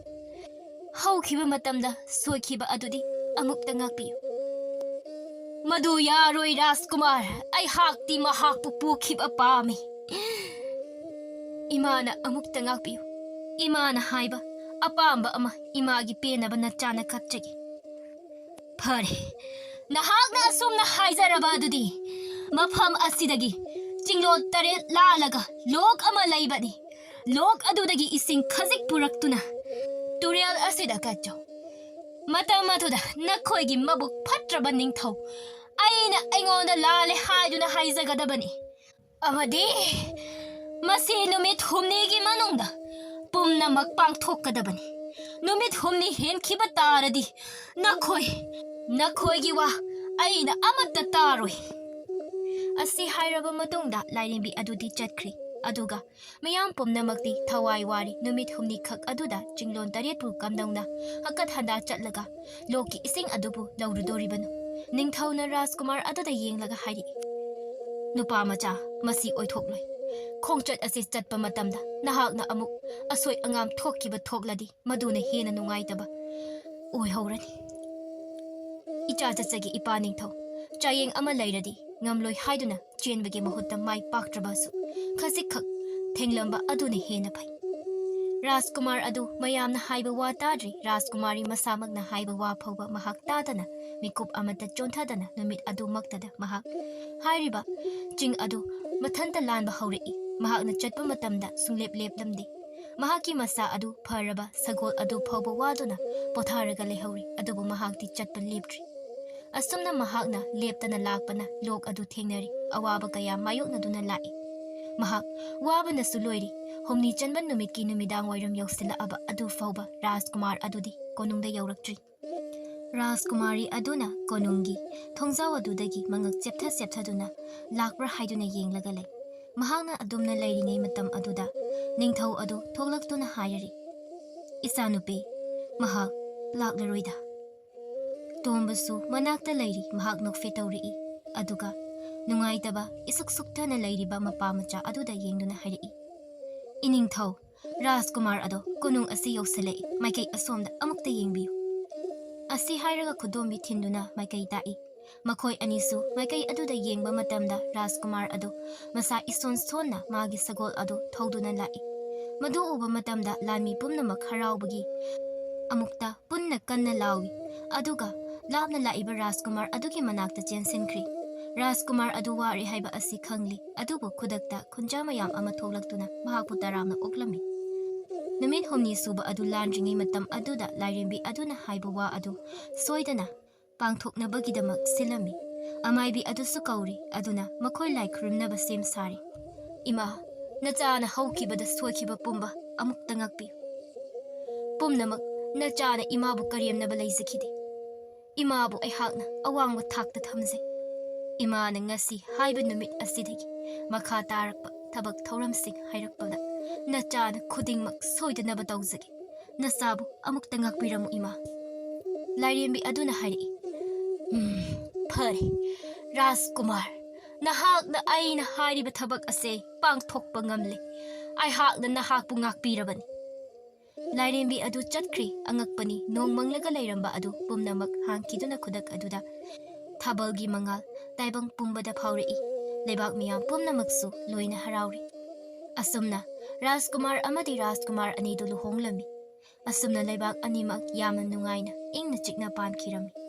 ꯍꯧꯈꯤꯕ ꯃꯇꯝꯗ ꯁꯣꯏꯈꯤꯕ ꯑꯗꯨꯗꯤ ꯑꯃꯨꯛꯇ ꯉꯥꯛꯄꯤꯌꯨ"꯫ "ꯃꯗꯨ ꯌꯥꯔꯣꯏ ꯔꯥꯖꯀꯨꯃꯥꯔ꯫ ꯑꯩꯍꯥꯛꯇꯤ ꯃꯍꯥꯛꯄꯨ ꯄꯨꯈꯤꯕ ꯄꯥꯝꯃꯤ"꯫ "ꯏꯃꯥꯅ ꯑꯃꯨꯛꯇ ꯉꯥꯛꯄꯤꯌꯨ꯫ ꯏꯃꯥꯅ ꯍꯥꯏꯕ ꯑꯄꯥꯝꯕ ꯑꯃ ꯏꯃꯥꯒꯤ ꯄꯦꯟꯅꯕ ꯅꯆꯥꯅ ꯀꯠꯆꯒꯦ"꯫ "ꯐꯔꯦ, ꯅꯍꯥꯛꯅ ꯑꯁꯨꯝꯅ ꯍꯥꯏꯖꯔꯕ ꯑꯗꯨꯗꯤ ꯃꯐꯝ ꯑꯁꯤꯗꯒꯤ ꯆꯤꯡꯂꯣꯟ ꯇꯔꯦꯠ ꯂꯥꯜꯂꯒ ꯂꯣꯛ ꯑꯃ ꯂꯩꯕꯅꯤ꯫ ꯂꯣꯛ ꯑꯗꯨꯗꯒꯤ ꯏꯁꯤꯡ ꯈꯖꯤꯛ ꯄꯨꯔꯛꯇꯨꯅ ꯇꯨꯔꯦꯜ ꯑꯁꯤꯗ ꯀꯠꯆꯧ꯫ ꯃꯇꯝ ꯑꯗꯨꯗ ꯅꯈꯣꯏꯒꯤ ꯃꯕꯨꯛ ꯐꯠꯇ꯭ꯔꯕ ꯅꯤꯡꯊꯧ ꯑꯩꯅ ꯑꯩꯉꯣꯟꯗ ꯂꯥꯜꯂꯦ ꯍꯥꯏꯗꯨꯅ ꯍꯥꯏꯖꯒꯗꯕꯅꯤ꯫ ꯑꯃꯗꯤ ꯃꯁꯤ ꯅꯨꯃꯤꯠ ꯍꯨꯝꯅꯤꯒꯤ ꯃꯅꯨꯡꯗ ꯄꯨꯝꯅꯃꯛ ꯄꯥꯡꯊꯣꯛꯀꯗꯕꯅꯤ꯫ ꯅꯨꯃꯤꯠ ꯍꯨꯝꯅꯤ ꯍꯦꯟꯈꯤꯕ ꯇꯥꯔꯗꯤ ꯅꯈꯣꯏ, ꯅꯈꯣꯏꯒꯤ ꯋꯥ ꯑꯩꯅ ꯑꯃꯠꯇ ꯇꯥꯔꯣꯏ"꯫ ꯑꯁꯤ ꯍꯥꯏꯔꯕ ꯃꯇꯨꯡꯗ ꯂꯥꯏꯔꯦꯝꯕꯤ ꯑꯗꯨꯗꯤ ꯆꯠꯈ꯭ꯔꯦ꯫ ꯑꯗꯨꯒ ꯃꯤꯌꯥꯝ ꯄꯨꯝꯅꯃꯛꯇꯤ ꯊꯋꯥꯏ ꯋꯥꯔꯤ꯫ ꯅꯨꯃꯤꯠ ꯍꯨꯝꯅꯤꯈꯛ ꯑꯗꯨꯗ ꯆꯤꯡꯂꯣꯟ ꯇꯔꯦꯠꯄꯨ ꯀꯝꯗꯧꯅ ꯍꯪꯀꯠ ꯍꯟꯗꯥ ꯆꯠꯂꯒ ꯂꯣꯛꯀꯤ ꯏꯁꯤꯡ ꯑꯗꯨꯕꯨ ꯂꯧꯔꯨꯗꯣꯔꯤꯕꯅꯣ? ꯅꯤꯡꯊꯧꯅ ꯔꯥꯖꯀꯨꯃꯥꯔ ꯑꯗꯨꯗ ꯌꯦꯡꯂꯒ ꯍꯥꯏꯔꯛꯏ, "ꯅꯨꯄꯥ ꯃꯆꯥ, ꯃꯁꯤ ꯑꯣꯏꯊꯣꯛꯂꯣꯏ꯫ ꯈꯣꯡꯆꯠ ꯑꯁꯤ ꯆꯠꯄ ꯃꯇꯝꯗ ꯅꯍꯥꯛꯅ ꯑꯃꯨꯛ ꯑꯁꯣꯏ ꯑꯉꯥꯝ ꯊꯣꯛꯈꯤꯕ ꯊꯣꯛꯂꯗꯤ, ꯃꯗꯨꯅ ꯍꯦꯟꯅ ꯅꯨꯡꯉꯥꯏꯇꯕ ꯑꯣꯏꯍꯧꯔꯅꯤ꯫ ꯏꯆꯥ ꯆꯠꯆꯒꯦ ꯏꯄꯥ ꯅꯤꯡꯊꯧ, ꯆꯥꯌꯦꯡ ꯑꯃ ꯂꯩꯔꯗꯤ ꯉꯝꯂꯣꯏ ꯍꯥꯏꯗꯨꯅ ꯆꯦꯟꯕꯒꯤ ꯃꯍꯨꯠꯇ ꯃꯥꯏ ꯄꯥꯛꯇ꯭ꯔꯕꯁꯨ ꯈꯖꯤꯛꯈꯛ ꯊꯦꯡꯂꯝꯕ ꯑꯗꯨꯅ ꯍꯦꯟꯅ ꯐꯩ꯫ ꯔꯥꯖꯀꯨꯃꯥꯔ ꯑꯗꯨ ꯃꯌꯥꯝꯅ ꯍꯥꯏꯕ ꯋꯥ ꯇꯥꯗ꯭ꯔꯤ, ꯔꯥꯖꯀꯨꯃꯥꯔꯤ ꯃꯁꯥꯃꯛꯅ ꯍꯥꯏꯕ ꯋꯥ ꯐꯥꯎꯕ ꯃꯍꯥꯛ ꯇꯥꯗꯅ ꯃꯤꯀꯨꯞ ꯑꯃꯠꯇ ꯆꯣꯟꯊꯗꯅ ꯅꯨꯃꯤꯠ ꯑꯗꯨꯃꯛꯇꯗ ꯃꯍꯥꯛ ꯍꯥꯏꯔꯤꯕ ꯆꯤꯡ ꯑꯗꯨ ꯃꯊꯟꯇ ꯂꯥꯟꯕ ꯍꯧꯔꯛꯏ꯫ ꯃꯍꯥꯛꯅ ꯆꯠꯄ ꯃꯇꯝꯗ ꯁꯨꯡꯂꯦꯞ ꯂꯦꯞꯂꯝꯗꯦ꯫ ꯃꯍꯥꯛꯀꯤ ꯃꯁꯥ ꯑꯗꯨ ꯐꯔꯕ ꯁꯒꯣꯜ ꯑꯗꯨ ꯐꯥꯎꯕ ꯋꯥꯗꯨꯅ ꯄꯣꯊꯥꯔꯒ ꯂꯩꯍꯧꯔꯤ, ꯑꯗꯨꯕꯨ ꯃꯍꯥꯛꯇꯤ ꯆꯠꯄ ꯂꯦꯞꯇ꯭ꯔꯤ꯫ ꯑꯁꯨꯝꯅ ꯃꯍꯥꯛꯅ ꯂꯦꯞꯇꯅ ꯂꯥꯛꯄꯅ ꯂꯣꯛ ꯑꯗꯨ ꯊꯦꯡꯅꯔꯤ, ꯑꯋꯥꯕ ꯀꯌꯥ ꯃꯥꯌꯣꯛꯅꯗꯨꯅ ꯂꯥꯛꯏ꯫ ꯃꯍꯥꯛ ꯋꯥꯕꯅꯁꯨ ꯂꯣꯏꯔꯤ꯫ ꯍꯨꯝꯅꯤ ꯆꯟꯕ ꯅꯨꯃꯤꯠꯀꯤ ꯅꯨꯃꯤꯗꯥꯡ ꯋꯥꯏꯔꯝ ꯌꯧꯁꯤꯜꯂꯛꯑꯕ ꯑꯗꯨ ꯐꯥꯎꯕ ꯔꯥꯖꯀꯨꯃꯥꯔ ꯑꯗꯨꯗꯤ ꯀꯣꯅꯨꯡꯗ ꯌꯧꯔꯛꯇ꯭ꯔꯤ꯫ ꯔꯥꯖꯀꯨꯃꯥꯔꯤ ꯑꯗꯨꯅ ꯀꯣꯅꯨꯡꯒꯤ ꯊꯣꯡꯖꯥꯎ ꯑꯗꯨꯗꯒꯤ ꯃꯉꯛ ꯆꯦꯞꯊ ꯆꯦꯞꯊꯗꯨꯅ ꯂꯥꯛꯄ꯭ꯔꯥ ꯍꯥꯏꯗꯨꯅ ꯌꯦꯡꯂꯒ ꯂꯩ꯫ ꯃꯍꯥꯛꯅ ꯑꯗꯨꯝꯅ ꯂꯩꯔꯤꯉꯩ ꯃꯇꯝ ꯑꯗꯨꯗ ꯅꯤꯡꯊꯧ ꯑꯗꯨ ꯊꯣꯛꯂꯛꯇꯨꯅ ꯍꯥꯏꯔꯔꯤ, "ꯏꯆꯥꯅꯨꯄꯤ, ꯃꯍꯥꯛ ꯂꯥꯛꯂꯔꯣꯏꯗ"꯫ ꯇꯣꯝꯕꯁꯨ ꯃꯅꯥꯛꯇ ꯂꯩꯔꯤ, ꯃꯍꯥꯛ ꯅꯣꯛꯐꯦ ꯇꯧꯔꯛꯏ꯫ ꯑꯗꯨꯒ ꯅꯨꯡꯉꯥꯏꯇꯕ ꯏꯁꯨꯛ ꯁꯨꯛꯊꯅ ꯂꯩꯔꯤꯕ ꯃꯄꯥ ꯃꯆꯥ ꯑꯗꯨꯗ ꯌꯦꯡꯗꯨꯅ ꯍꯥꯏꯔꯛꯏ, "ꯏꯅꯤꯡꯊꯧ, ꯔꯥꯖꯀꯨꯃꯥꯔ ꯑꯗꯣ ꯀꯣꯅꯨꯡ ꯑꯁꯤ ꯌꯧꯁꯤꯜꯂꯛꯏ, ꯃꯥꯏꯀꯩ ꯑꯁꯣꯝꯗ ꯑꯃꯨꯛꯇ ꯌꯦꯡꯕꯤꯌꯨ"꯫ ꯑꯁꯤ ꯍꯥꯏꯔꯒ ꯈꯨꯗꯣꯝꯕꯤ ꯊꯤꯟꯗꯨꯅ ꯃꯥꯏꯀꯩ ꯇꯥꯛꯏ꯫ ꯃꯈꯣꯏ ꯑꯅꯤꯁꯨ ꯃꯥꯏꯀꯩ ꯑꯗꯨꯗ ꯌꯦꯡꯕ ꯃꯇꯝꯗ ꯔꯥꯖꯀꯨꯃꯥꯔ ꯑꯗꯨ ꯃꯁꯥ ꯏꯁꯣꯟ ꯁꯣꯟꯅ ꯃꯥꯒꯤ ꯁꯒꯣꯜ ꯑꯗꯨ ꯊꯧꯗꯨꯅ ꯂꯥꯛꯏ꯫ ꯃꯗꯨ ꯎꯕ ꯃꯇꯝꯗ ꯂꯥꯟꯃꯤ ꯄꯨꯝꯅꯃꯛ ꯍꯔꯥꯎꯕꯒꯤ ꯑꯃꯨꯛꯇ ꯄꯨꯟꯅ ꯀꯟꯅ ꯂꯥꯎꯏ꯫ ꯑꯗꯨꯒ ꯂꯥꯞꯅ ꯂꯥꯛꯏꯕ ꯔꯥꯖꯀꯨꯃꯥꯔ ꯑꯗꯨꯒꯤ ꯃꯅꯥꯛꯇ ꯆꯦꯟꯁꯤꯟꯈ꯭ꯔꯤ꯫ ꯔꯥꯖꯀꯨꯃꯥꯔ ꯑꯗꯨ ꯋꯥꯔꯦ ꯍꯥꯏꯕ ꯑꯁꯤ ꯈꯪꯂꯤ, ꯑꯗꯨꯕꯨ ꯈꯨꯗꯛꯇ ꯈꯨꯟꯖꯥ ꯃꯌꯥꯝ ꯑꯃ ꯊꯣꯛꯂꯛꯇꯨꯅ ꯃꯍꯥꯛꯄꯨ ꯇꯔꯥꯝꯅ ꯑꯣꯛꯂꯝꯃꯤ꯫ ꯅꯨꯃꯤꯠ ꯍꯨꯝꯅꯤ ꯁꯨꯕ ꯑꯗꯨ ꯂꯥꯟꯗ꯭ꯔꯤꯉꯩ ꯃꯇꯝ ꯑꯗꯨꯗ ꯂꯥꯏꯔꯦꯝꯕꯤ ꯑꯗꯨꯅ ꯍꯥꯏꯕ ꯋꯥ ꯑꯗꯨ ꯁꯣꯏꯗꯅ ꯄꯥꯡꯊꯣꯛꯅꯕꯒꯤꯗꯃꯛ ꯁꯤꯜꯂꯝꯃꯤ꯫ ꯑꯃꯥꯏꯕꯤ ꯑꯗꯨꯁꯨ ꯀꯧꯔꯤ, ꯑꯗꯨꯅ ꯃꯈꯣꯏ ꯂꯥꯏ ꯈꯨꯔꯨꯝꯅꯕ ꯁꯦꯝ ꯁꯥꯔꯤ꯫ "ꯏꯃꯥ, ꯅꯆꯥꯅ ꯍꯧꯈꯤꯕꯗ ꯁꯣꯏꯈꯤꯕ ꯄꯨꯝꯕ ꯑꯃꯨꯛꯇ ꯉꯥꯛꯄꯤꯌꯨ꯫ ꯄꯨꯝꯅꯃꯛ ꯅꯆꯥꯅ ꯏꯃꯥꯕꯨ ꯀꯔꯦꯝꯅꯕ ꯂꯩꯖꯈꯤꯗꯦ꯫ ꯏꯃꯥꯕꯨ ꯑꯩꯍꯥꯛꯅ ꯑꯋꯥꯡꯕ ꯊꯥꯛꯇ ꯊꯝꯖꯩ꯫ ꯏꯃꯥꯅ ꯉꯁꯤ ꯍꯥꯏꯕ ꯅꯨꯃꯤꯠ ꯑꯁꯤꯗꯒꯤ ꯃꯈꯥ ꯇꯥꯔꯛꯄ ꯊꯕꯛ ꯊꯧꯔꯝꯁꯤꯡ ꯍꯥꯏꯔꯛꯄꯗ ꯅꯆꯥꯅ ꯈꯨꯗꯤꯡꯃꯛ ꯁꯣꯏꯗꯅꯕ ꯇꯧꯖꯒꯦ꯫ ꯅꯆꯥꯕꯨ ꯑꯃꯨꯛꯇ ꯉꯥꯛꯄꯤꯔꯝꯃꯨ, ꯏꯃꯥ"꯫ ꯂꯥꯏꯔꯦꯝꯕꯤ ꯑꯗꯨꯅ ꯍꯥꯏꯔꯛꯏ, "ꯎꯝ, ꯐꯔꯦ, ꯔꯥꯖꯀꯨꯃꯥꯔ, ꯅꯍꯥꯛꯅ ꯑꯩꯅ ꯍꯥꯏꯔꯤꯕ ꯊꯕꯛ ꯑꯁꯦ ꯄꯥꯡꯊꯣꯛꯄ ꯉꯝꯂꯦ꯫ ꯑꯩꯍꯥꯛꯅ ꯅꯍꯥꯛꯄꯨ ꯉꯥꯛꯄꯤꯔꯕꯅꯤ꯫ ꯂꯥꯏꯔꯦꯝꯕꯤ ꯑꯗꯨ ꯆꯠꯈ꯭ꯔꯤ꯫ ꯑꯉꯛꯄꯅꯤ, ꯅꯣꯡ ꯃꯪꯂꯒ ꯂꯩꯔꯝꯕ ꯑꯗꯨ ꯄꯨꯝꯅꯃꯛ ꯍꯥꯡꯈꯤꯗꯨꯅ ꯈꯨꯗꯛ ꯑꯗꯨꯗ ꯊꯥꯕꯜꯒꯤ ꯃꯉꯥꯜ ꯇꯥꯏꯕꯪ ꯄꯨꯝꯕꯗ ꯐꯥꯎꯔꯛꯏ꯫ ꯂꯩꯕꯥꯛ ꯃꯤꯌꯥꯝ ꯄꯨꯝꯅꯃꯛꯁꯨ ꯂꯣꯏꯅ ꯍꯔꯥꯎꯔꯤ꯫ ꯑꯁꯨꯝꯅ ꯔꯥꯖꯀꯨꯃꯥꯔ ꯑꯃꯗꯤ ꯔꯥꯖꯀꯨꯃꯥꯔ ꯑꯅꯤꯗꯨ ꯂꯨꯍꯣꯡꯂꯝꯃꯤ꯫ ꯑꯁꯨꯝꯅ ꯂꯩꯕꯥꯛ ꯑꯅꯤꯃꯛ ꯌꯥꯝꯅ ꯅꯨꯡꯉꯥꯏꯅ ꯏꯪꯅ ꯆꯤꯛꯅ ꯄꯥꯟꯈꯤꯔꯝꯃꯤ꯫